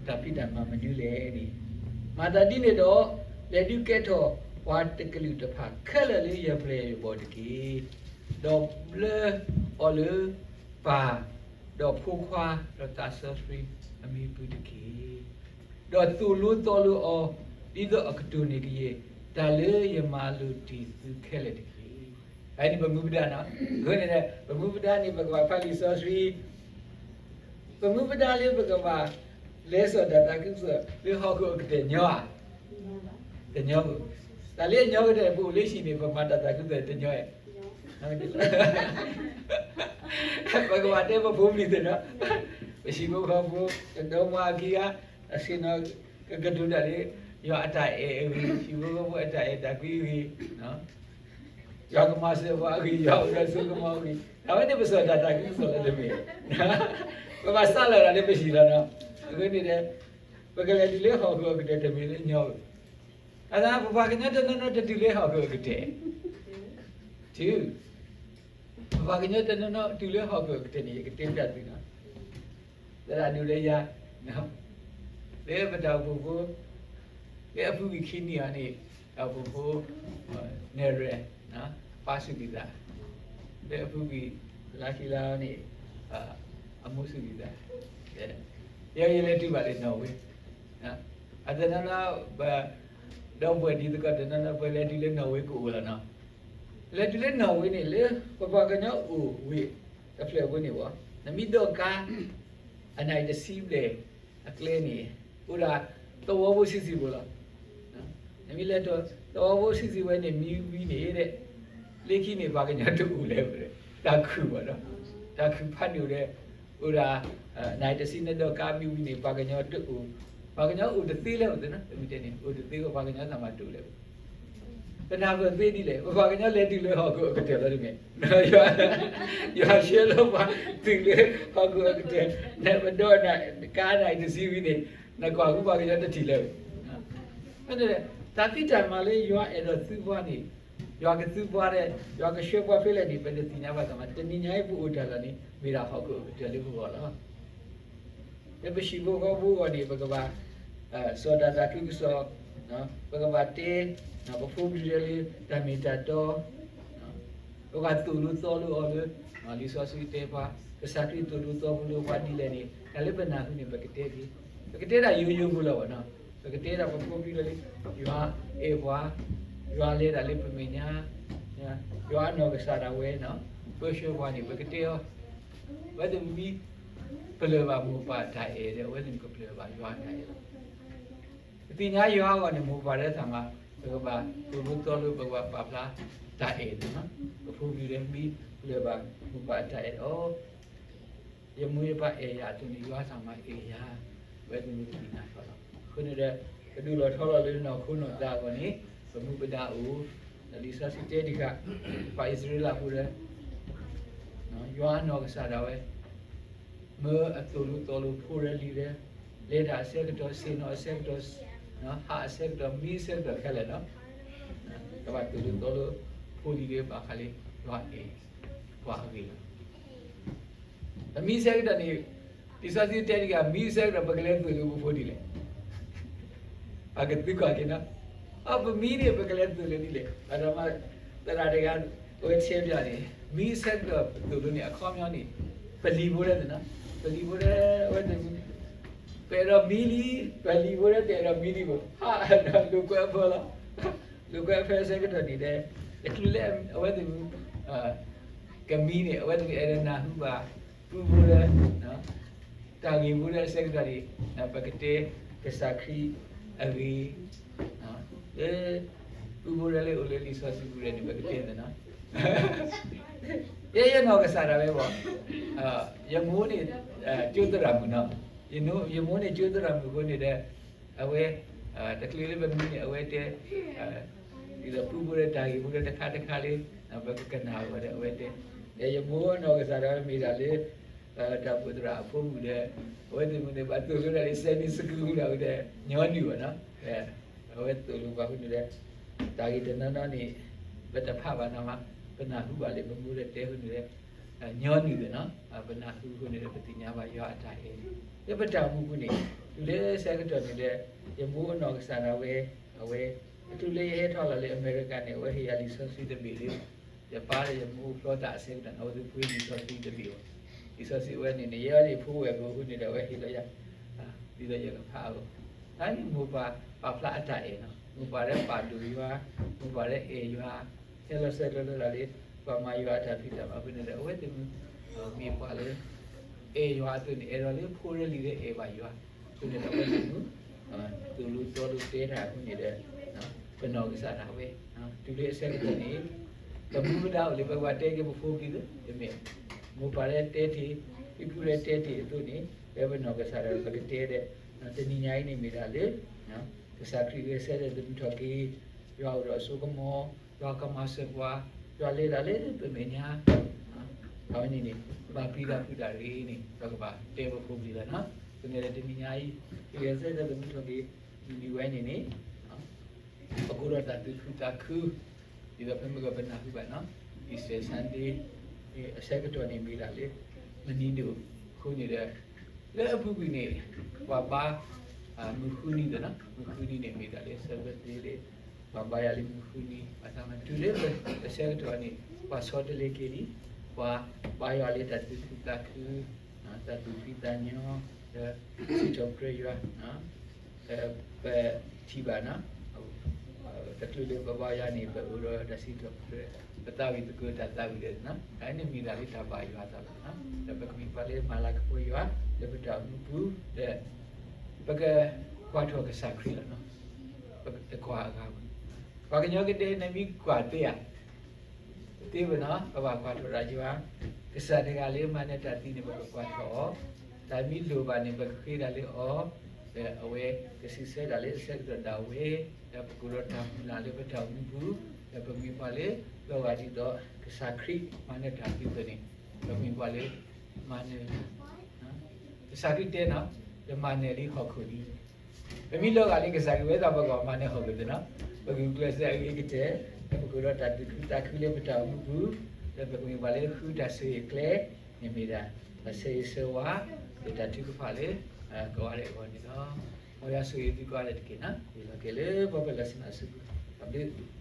တၢ်ဖံးတၢ်မၤမနုၤလဲၣ်န့ၣ်, မၤသးဒ်န့ၣ်ဒီး လဲၤဒုးကဲထီၣ်ပှၤတကလုာ်တဖၣ်ခဲလၢာ်လၢယပျဲၢ်ယဘီၣ်တက့ၢ်. ဒီးဘျၢအီၤလၢပၢ်, ဒီးဖိခွါ, ဒီးသးစီဆှံအမံၤပူၤတက့ၢ်. ဒီးသိၣ်လိသီလိအီၤ ဒ်သိးအကတိၢ်န့ၢ်ကယဲၢ် တၢ်လၢယမၤလိာ်တ့ၢ်သုခဲလၢာ်တက့ၢ်. အန့ၣ်ပမူပဒါနီၤ. အဃိန့ၣ် ပမူပဒါန့ၣ် ပကဘၣ်ဖးလံာ်စီဆှံ, ပမူပဒါလၢပကဘၣ်လဲၤစီၤတၢ်သးခုကစီၣ်လၢဟီၣ်ခိၣ်အကတၢၢ်ညီဧါ, တညီဘၣ်. တၢ်လၢအညီကတၢၢ် ပအိၣ်လၢဟံၣ်န့ၣ် ပမၤတၢ်သးခုကစီၣ်တညီဧါ. ပကဘၣ်တဲပဖိပလံၤသ့ၣ်နီၤ, ပဟံၣ်ဖိဃီဖိ, ပဒီမါအခံဂၤ, အဆ့ၣ်နီၤ ကကတိၤတၢ်လၢ ယွၤအတၢ်အဲၣ်အဂ့ၢ်, ဟံၣ်ဖိဃီဖိအတၢ်အဲၣ်တၢ်ကွံအဂ့ၢ်, ယွၤကမၤစၢၤပှၤအဂ့ၢ်, ယွၤအိၣ်ဒီးစိကမီၤအဂ့ၢ်, အဝဲန့ၣ်ပစီၤတၢ်သးခုကစီၣ်လၢတမ့ၢ်, ပဘၣ်စးလီၤတၢ်လၢပဟံၣ်လီၤနီၤ. အဃိန့ၣ်ဒီး ပကလဲၤတုၤလၢဟီၣ်ခိၣ်အကတၢၢ်တမ့ၢ်လၢညီဘၣ်. အသးပပှၤကညီတနီၤနီၤတတုၤလၢဟီၣ်ခိၣ်အကတၢၢ်, တုၤ, ပပှၤကညီတနီၤနီၤတုၤလၢဟီၣ်ခိၣ်အကတၢၢ်န့ၣ် ယကတဲပျးသုနီၤ. သရၣ်ဒိၣ်ဒီးယၤ လၢပတၢ်အိၣ်ဖှိၣ်ဖိ လၢအပူၤကွံာ်ခံနံၣ်အံၤန့ၣ် တၢ်အိၣ်ဖှိၣ်ဖိ နဲၣ်ရွဲၣ် ပၢ်စူၢ်က့ၤသး, လၢအပူၤကွံာ်လါခံလါန့ၣ် အမိၢ်စူၢ်က့ၤသး, ယဲယလဲၤတုၤဘၣ်လၢနီၣ်ဝ့, အတနီၤနီၤ ပဒီပုၢ်ဝဲၢ်တံၤသကိးတနီၤနီၤ ပလဲၤတုၤလၢနီၣ်ဝ့ကအိၣ်လီၤနီၤ. လဲၤတုၤလၢနီၣ်ဝ့န့ၣ် လၢပပှၤကညီအိၣ်ဝ့ၢ်တဖျၢၣ်ဖိန့ၣ်ဝဲ နမ့ၢ်ဒိးကါ အနံၣ်တဆံဘျဲၣ်အကျဲန့ၣ် အိၣ်ဒၣ်သဝီဖိဆံးဆံးဖိလီၤ. နမ့ၢ်လဲၤတုၤသဝီဖိဆံးဆံးဝဲန့ၣ် မံဝံၤန့ၣ်ဒီး လၢခံန့ၣ် ပှၤကညီတအိၣ်လၢၤဘၣ်ဒီး တၢ်ခုၣ်ဘၣ်ဒီး တၢ်ခုၣ်ဖးဒိၣ်ဒီး အိၣ်ဒၣ် နံၣ်တဆံနဒိးကါမံဝံၤန့ၣ် ပှၤကညီတအိၣ်, ပှၤကညီအိၣ်တသ့လၢၤဘၣ်သ့ၣ်နီၤ, တမ့ၢ်တဲန့ၣ် အိၣ်တသ့ ပှၤကညီသးမၤတအိၣ်လၢၤဘၣ်. ပနၢ်ပၢၢ်သ့ဒ်လဲၣ်, ပပှၤကညီလဲၤတုၤလၢဟီၣ်ခိၣ်အကတၢၢ်လီၤတမ့ၢ်, ယွၤဆှၢလီၤပှၤတုၤလၢဟီၣ်ခိၣ်အကတၢၢ်, နပဒိးကါနံၣ်တဆံဝံၤန့ၣ် နကွၢ်ဃုပှၤကညီတထံၣ်လၢၤဘၣ်. တၢ်ဖံးတၢ်မၤလၢယွၤအဲၣ်ဒိးသုပှၤန့ၣ် ယွၤကသုပှၤဒီး ယွၤကဆှၢပှၤဖဲလဲၣ်န့ၣ် ပတသ့ၣ်ညါဘၣ်သးမး, တနံၤညါအံၤပအိၣ်တၢ်လီၢ်န့ၣ် မ့ၢ်ဒၣ်ဟီၣ်ခိၣ်အကတၢၢ်လၢပဂီၢ်လီၤ. လၢပဟံၣ်ဖိဃီဖိအဂီၢ်န့ၣ် ပကဘၣ် စီၤတၢ်သးခုကစီၣ်, ပကဘၣ်တဲ ပဖိပလံၤလၢတၢ်မ့ၢ်တၢ်တီ, ပကဘၣ်သိၣ်လိသီလိအီၤလၢ လံာ်စီဆှံတဲပှၤ ကစၢ်ခရံာ်သိၣ်လိသီလိပှၤဒ်လဲၣ်န့ၣ် တၢ်လၢပနၢ်ဟူန့ၣ် ပကတဲက့ၤ, ပကတဲတၢ်ယိယိဖိလီၤဘၣ်နီၤ, ပကတဲဒၣ်ပဖိပလံၤလၢ ယွၤအဲၣ်ပှၤ, ယွၤလဲၤတၢ်လၢပမဲာ်ညါ, ယွၤအနီၢ်ကစၢ်ဒၣ်ဝဲ ပၢဆှၢပှၤန့ၣ် ပကတဲအီၤ, အဝဲသ့ၣ်မ့ၢ်ပလၢၢ်ဘၣ်မိၢ်ပၢ်တၢ်အဲၣ်ဒီး အဝဲသ့ၣ်ကပလၢၢ်ဘၣ်ယွၤတၢ်အဲၣ်လီၤ. ပသ့ၣ်ညါယွၤအဂီၢ်န့ၣ် မိၢ်ပၢ်ဒီးသးမး ပကဘၣ်သိၣ်လိသီလိ ပကဘၣ်ပာ်ဖျါတၢ်အဲၣ်န့ၣ်, ပဖိပလံၤဒီးမ့ၢ်ပလၢၢ်ဘၣ်မိၢ်ပၢ်တၢ်အဲၣ်ဒီး ယမိၢ်ယပၢ်အဲၣ်ယၤအသိးန့ၣ် ယွၤသးမးအဲၣ်ယၤ, အဝဲသ့ၣ်မ့ၢ်ပသ့ၣ်ညါထီၣ်လီၤ. အဃိန့ၣ်ဒီး ပဒုးလီၤထီလီၤလၢနီၢ်ခိနီၢ်သးအဂီၢ်န့ၣ် ပမူပဒါအိၣ်, ဒီးလံာ်စီဆှံတဲတဂၤ, ပှၤအံၣ်စရ့လးဖိဒီး ယွၤအနီၢ်ကစၢ်ဒၣ်ဝဲ မၢအသိၣ်လိသီလိဖိဒီးလံၤဒီး လဲၤတၢ်အဆၢကတီၢ်, ဆ့ၣ်နီၤအဆၢကတီၢ်, ဟးအဆၢကတီၢ်, မံအဆၢကတီၢ်ခဲလၢာ်လီၤ. ကဘၣ်သိၣ်လိသီလိဖိလံၤဒီး ဘၣ်ဃးလၢ ယွၤအဲၣ်ပှၤအဂ့ၢ်လီၤ. ပမံအဆၢကတီၢ်န့ၣ် လံာ်စီဆှံတဲတဂၤ မံအဆၢကတီၢ် ပကလဲၤသိၣ်လိပဖိဒ်လဲၣ်. ပကသံကွၢ်က့ၤနီၤ, အ ပမံန့ၣ် ပကလဲၤသိၣ်လိဒ်လဲၣ်. အဒီးမ့ၢ် သရၣ်တဂၤ အဝဲဆဲးပျၢ်န့ၣ် မံအဆၢကတီၢ်သိၣ်လိန့ၣ် အခီပညီန့ၣ် ပလံၤဖိဒီးသ့ၣ်နီၤ, ပလံၤဖိဒီး အဝဲသ့ၣ် ပအဲၣ်ဒိးမံလံ, ပလံၤဖိဒီးတအဲၣ်ဒိးမံလံဘၣ်, ဟးဒီးလိာ်ကွဲအဖၢလီၤ. လိာ်ကွဲအဖၢဆၢကတီၢ်န့ၣ်ဒီး တချုးလၢအဝဲသ့ၣ် ကမံန့ၣ် အဝဲသ့ၣ်အဲၣ်ဒိးနၢ်ဟူဘၣ် ပုၢ်ဖိဒီး တၢ်ဂ့ၢ်ဖိဒီးအဆၢကတီၢ်န့ၣ် ပကတဲကစၢ်ခရံာ်အဂ့ၢ် လၢ ပုၢ်ဖိဒီးလၢအိၣ်လၢလံာ်စီဆှံပူၤဒီးန့ၣ် ပကတဲသ့ၣ်နီၤ. ယဲယနီၢ်ကစၢ်ဒၣ်ဝဲဘၣ်, ယမိၢ်န့ၣ် ကၠိသရၣ်မုၣ်နီၤ, ယမိၢ်န့ၣ်ကၠိသရၣ်မုၣ်အဃိန့ၣ်ဒီး အဝဲ တချုးလၢပမံန့ၣ် အဝဲတဲ ဒ်သိးပုၢ်ဖိဒီးတၢ်ဂ့ၢ်ဖိဒီးတခါတခါလၢ ပကကနၣ်ဝဲဒီးအဝဲတဲ, ဒီးယမိၢ်အနီၢ်ကစၢ်ဒၣ်ဝဲမ့ၢ်ဒၣ်လၢ တၢ်အိၣ်ဖှိၣ်သရၣ်အဖိမုၣ်ဒီး အဝဲသ့ၣ်မ့ၢ်န့ၣ် ဘၣ်သိၣ်လိဒၣ်လၢ Sunday school ဒီးဝဲဒီး ညီနုၢ်ဘၣ်နီၤ, အဝဲသိၣ်လိပှၤအဃိန့ၣ်ဒီး တၢ်ဂ့ၢ်တနီၤနီၤန့ၣ် ပတဖးဘၣ်နီၤမး, ပနၢ်ဟူဘၣ်လၢပမူဒီးတဲအဃိန့ၣ်ဒီး ညီနုၢ်သ့ၣ်နီၤ, ပနၢ်ဟူအဃိန့ၣ်ဒီး ပသ့ၣ်ညါဘၣ်ယွၤအတၢ်အဲၣ် လၢပတၢ်အိၣ်မူပူၤန့ၣ်, တုၤလၢဆၢကတီၢ်န့ၣ်ဒီး ယမိၢ်အနီၢ်ကစၢ်ဒၣ်ဝဲ, အဝဲ, အတုၤလၢယဟဲထီၣ်လီၤလၢအမဲရကၤန့ၣ် အဝဲဟ့ၣ်ယၤလံာ်စီဆှံတဘ့ၣ်လၢ ယပၢ်ဒီးယမိၢ်ဖျီတၢ်အဆၢကတီၢ်န့ၣ် အဝဲသ့ၣ်ပှ့ၤလံာ်စီဆှံတဘ့ၣ်အီၤ, လံာ်စီဆှံအဝဲန့ၣ်န့ၣ် ယဲဒၣ်ယဖိဝဲၢ်ကိာ်အဃိန့ၣ်ဒီး အဝဲဟ့ၣ်လီၤယၤ ဒ်သိးယကဖးအီၤ, တၢ်န့ၣ်မိၢ်ပၢ်ပာ်ဖျါအတၢ်အဲၣ်နီၤ, မိၢ်ပၢ်ဒီးပာ်ဒိၣ်ယွၤ, မိၢ်ပၢ်ဒီးအဲၣ်ယွၤ, ဟဲလီၤဆၢကတီၢ်လၢတၢ်လၢ ပှၤမၤယွၤအတၢ်ဖံးတၢ်မၤအဃိန့ၣ်ဒီး အဝဲသ့ၣ်မ့ၢ်ပှၤလၢ အဲၣ်ယွၤအသိးန့ၣ် အဲၣ်ဒိးလၢဖိလၢလံၤလၢအဲၣ်ဘၣ်ယွၤ, အဃိန့ၣ်ဒီးအဝဲသ့ၣ်မ့ၢ် သိၣ်လိတီလိၤတဲတၢ်အဃိန့ၣ်ဒီး ပနီၢ်ကစၢ်ဒၣ်ဝဲ, တုၤလၢအဆၢကတီၢ်န့ၣ် ပမူပဒါအိၣ်လၢပကဘၣ်တဲက့ၤပဖိပလံၤလၢ တမ့ၢ် မိၢ်ပၢ်လၢတဲတ့ၢ်, ဖံဖုလၢတဲတ့ၢ်အသိးန့ၣ် လၢပနီၢ်ကစၢ်ဒၣ်ဝဲပကတဲဒီး တနံၤညါအံၤန့ၣ်မ့ၢ်ဒၣ်လၢ ကစၢ်ခရံာ်ဂဲၤဆၢထၢၣ်သမူထီၣ်က့ၤ, ယွၤအိၣ်ဒီးအစိကမီၤ, ယွၤကမၤစၢၤပှၤ, ယွၤလဲၤတၢ်လၢပမဲာ်ညါ, အဝဲန့ၣ်န့ၣ် ဘၣ်ပျံၤတၢ်ဖုးတၢ်ရ့န့ၣ် ပကဘၣ်တဲပဖိပလံၤလီၤနီၤ, ပကတဲဒီးတနံၤညါအံၤ ခရံာ်ဂဲၤဆၢထၢၣ်သမူထီၣ်က့ၤ မုၢ်နံၤဝဲန့ၣ်န့ၣ် ပကအိၣ်ဒီးတၢ်သူၣ်ခုသးခု, ဒ်သိးဖဲမုၢ်ဂီၤပနၢ်ဟူဘၣ်နီၤ, Easter Sunday အဆၢကတီၢ်န့ၣ်မ့ၢ်ဒၣ်လၢ မုၢ်နံၤဒိၣ်အဃိန့ၣ်ဒီး လၢအပူၤကွံာ်န့ၣ် ပှၤဘါ မုၢ်ဃုနံၤသ့ၣ်နီၤ, မုၢ်ဃုနံၤန့ၣ် မ့ၢ်ဒၣ်လၢ Sabbath day လၢ ပှၤဘါယွၤလၢမုၢ်ဃုနံၤ, ဘၣ်ဆၣ်မ့ၢ်တုၤလၢအဆၢကတီၢ်န့ၣ် ပှၤဆီတလဲက့ၤလံ, ပှၤဘါယွၤလၢတၢ်သူၣ်ခုသးခု, တၢ်သူၣ်ဖှံသးညီ, ဒီးစံးထီၣ်ပတြၢၤယွၤ ပထံၣ်ဘၣ်နီၤ, တချုးလၢပဘါယွၤန့ၣ် ပအိၣ်ဒီးတၢ်စံးထီၣ်ပတြၢၤ, ပသးဝံၣ်သကိးတၢ်သးဝံၣ်ဒီးနီၤ, တၢ်န့ၣ်မ့ၢ်ဒၣ်လၢတၢ်ဘါယွၤအသးလီၤနီၤ, ဒီးပကမ့ၢ်ပှၤလၢမၤလၤကပီၤယွၤ လၢပတၢ်အိၣ်မူပူၤ, ဒီး ပကကွၢ်ထီၣ်ကစၢ်ခရံာ်လီၤနီၤ, ပတကွၢ်အဂၤဘၣ်, ပှၤကညီကတဲ နမ့ၢ်ကွၢ်သ့ဧါ သ့ဝဲနီၤ, ပဘၣ်ကွၢ်ထီၣ်တၢ်ယွၤ, ကစၢ်တဂၤလၢမၤနၢၤတၢ်သံန့ၣ် ပကကွၢ်ထီၣ်အီၤ, တၢ်မ့ၢ်လိၣ်ဘၣ်န့ၣ် ပကဃ့တၢ်လၢအီၤ, ဒီးအဝဲကစံးဆၢတၢ်လၢအဆၢကတီၢ်ဒၣ်ဝဲ, ဒီးပကအိၣ်ဒီးတၢ်မုၢ်လၢ်လၢပတၢ်အိၣ်မူပူၤ, ဒီးပမ့ၢ်ပှၤလၢ လီၤဂာ်ဒ်သိး ကစၢ်ခရံာ်မၤနၢၤတၢ်သံအသိးန့ၣ်, ပမ့ၢ်ပှၤလၢ မၤနၢၤ ကစၢ်ခရံာ်တဲနီၤ, ယမၤနၢၤလံဟီၣ်ခိၣ်လံ, ပမ့ၢ်လီၤဂာ်လၢကစၢ်ခရံာ်ဝဲသးပဂီၢ်မၤနၢၤဟီၣ်ခိၣ်သ့ၣ်နီၤ, ပဂုာ်ကျဲးစၢးအဂ့ၤကတၢၢ်, ဒီးပကအိၣ်ဒီးတၢ်သူၣ်ခုသးခုလၢပတၢ်အိၣ်မူပူၤ, ဒီးပကမ့ၢ်ပှၤလၢဃုတၢ်ဆိၣ်ဂ့ၤအကျဲ, န့ၣ်မ့ၢ်ဒၣ် တၢ်ဆၢဂ့ၤဆၢဝါ, ဒီးတၢ်ထုကဖၣ်လၢ ကိးဂၤဒဲးအဂီၢ်န့ၣ်လီၤ. မ်ယွၤဆိၣ်ဂ့ၤသုကိးဂၤဒဲးတက့ၢ်နီၤ, ဝံၤလီၤက့ၤလၢပှၤပၢၤလီၢ်ဆ့ၣ်နီၤအစုပူၤ, တၢ်ဘျုး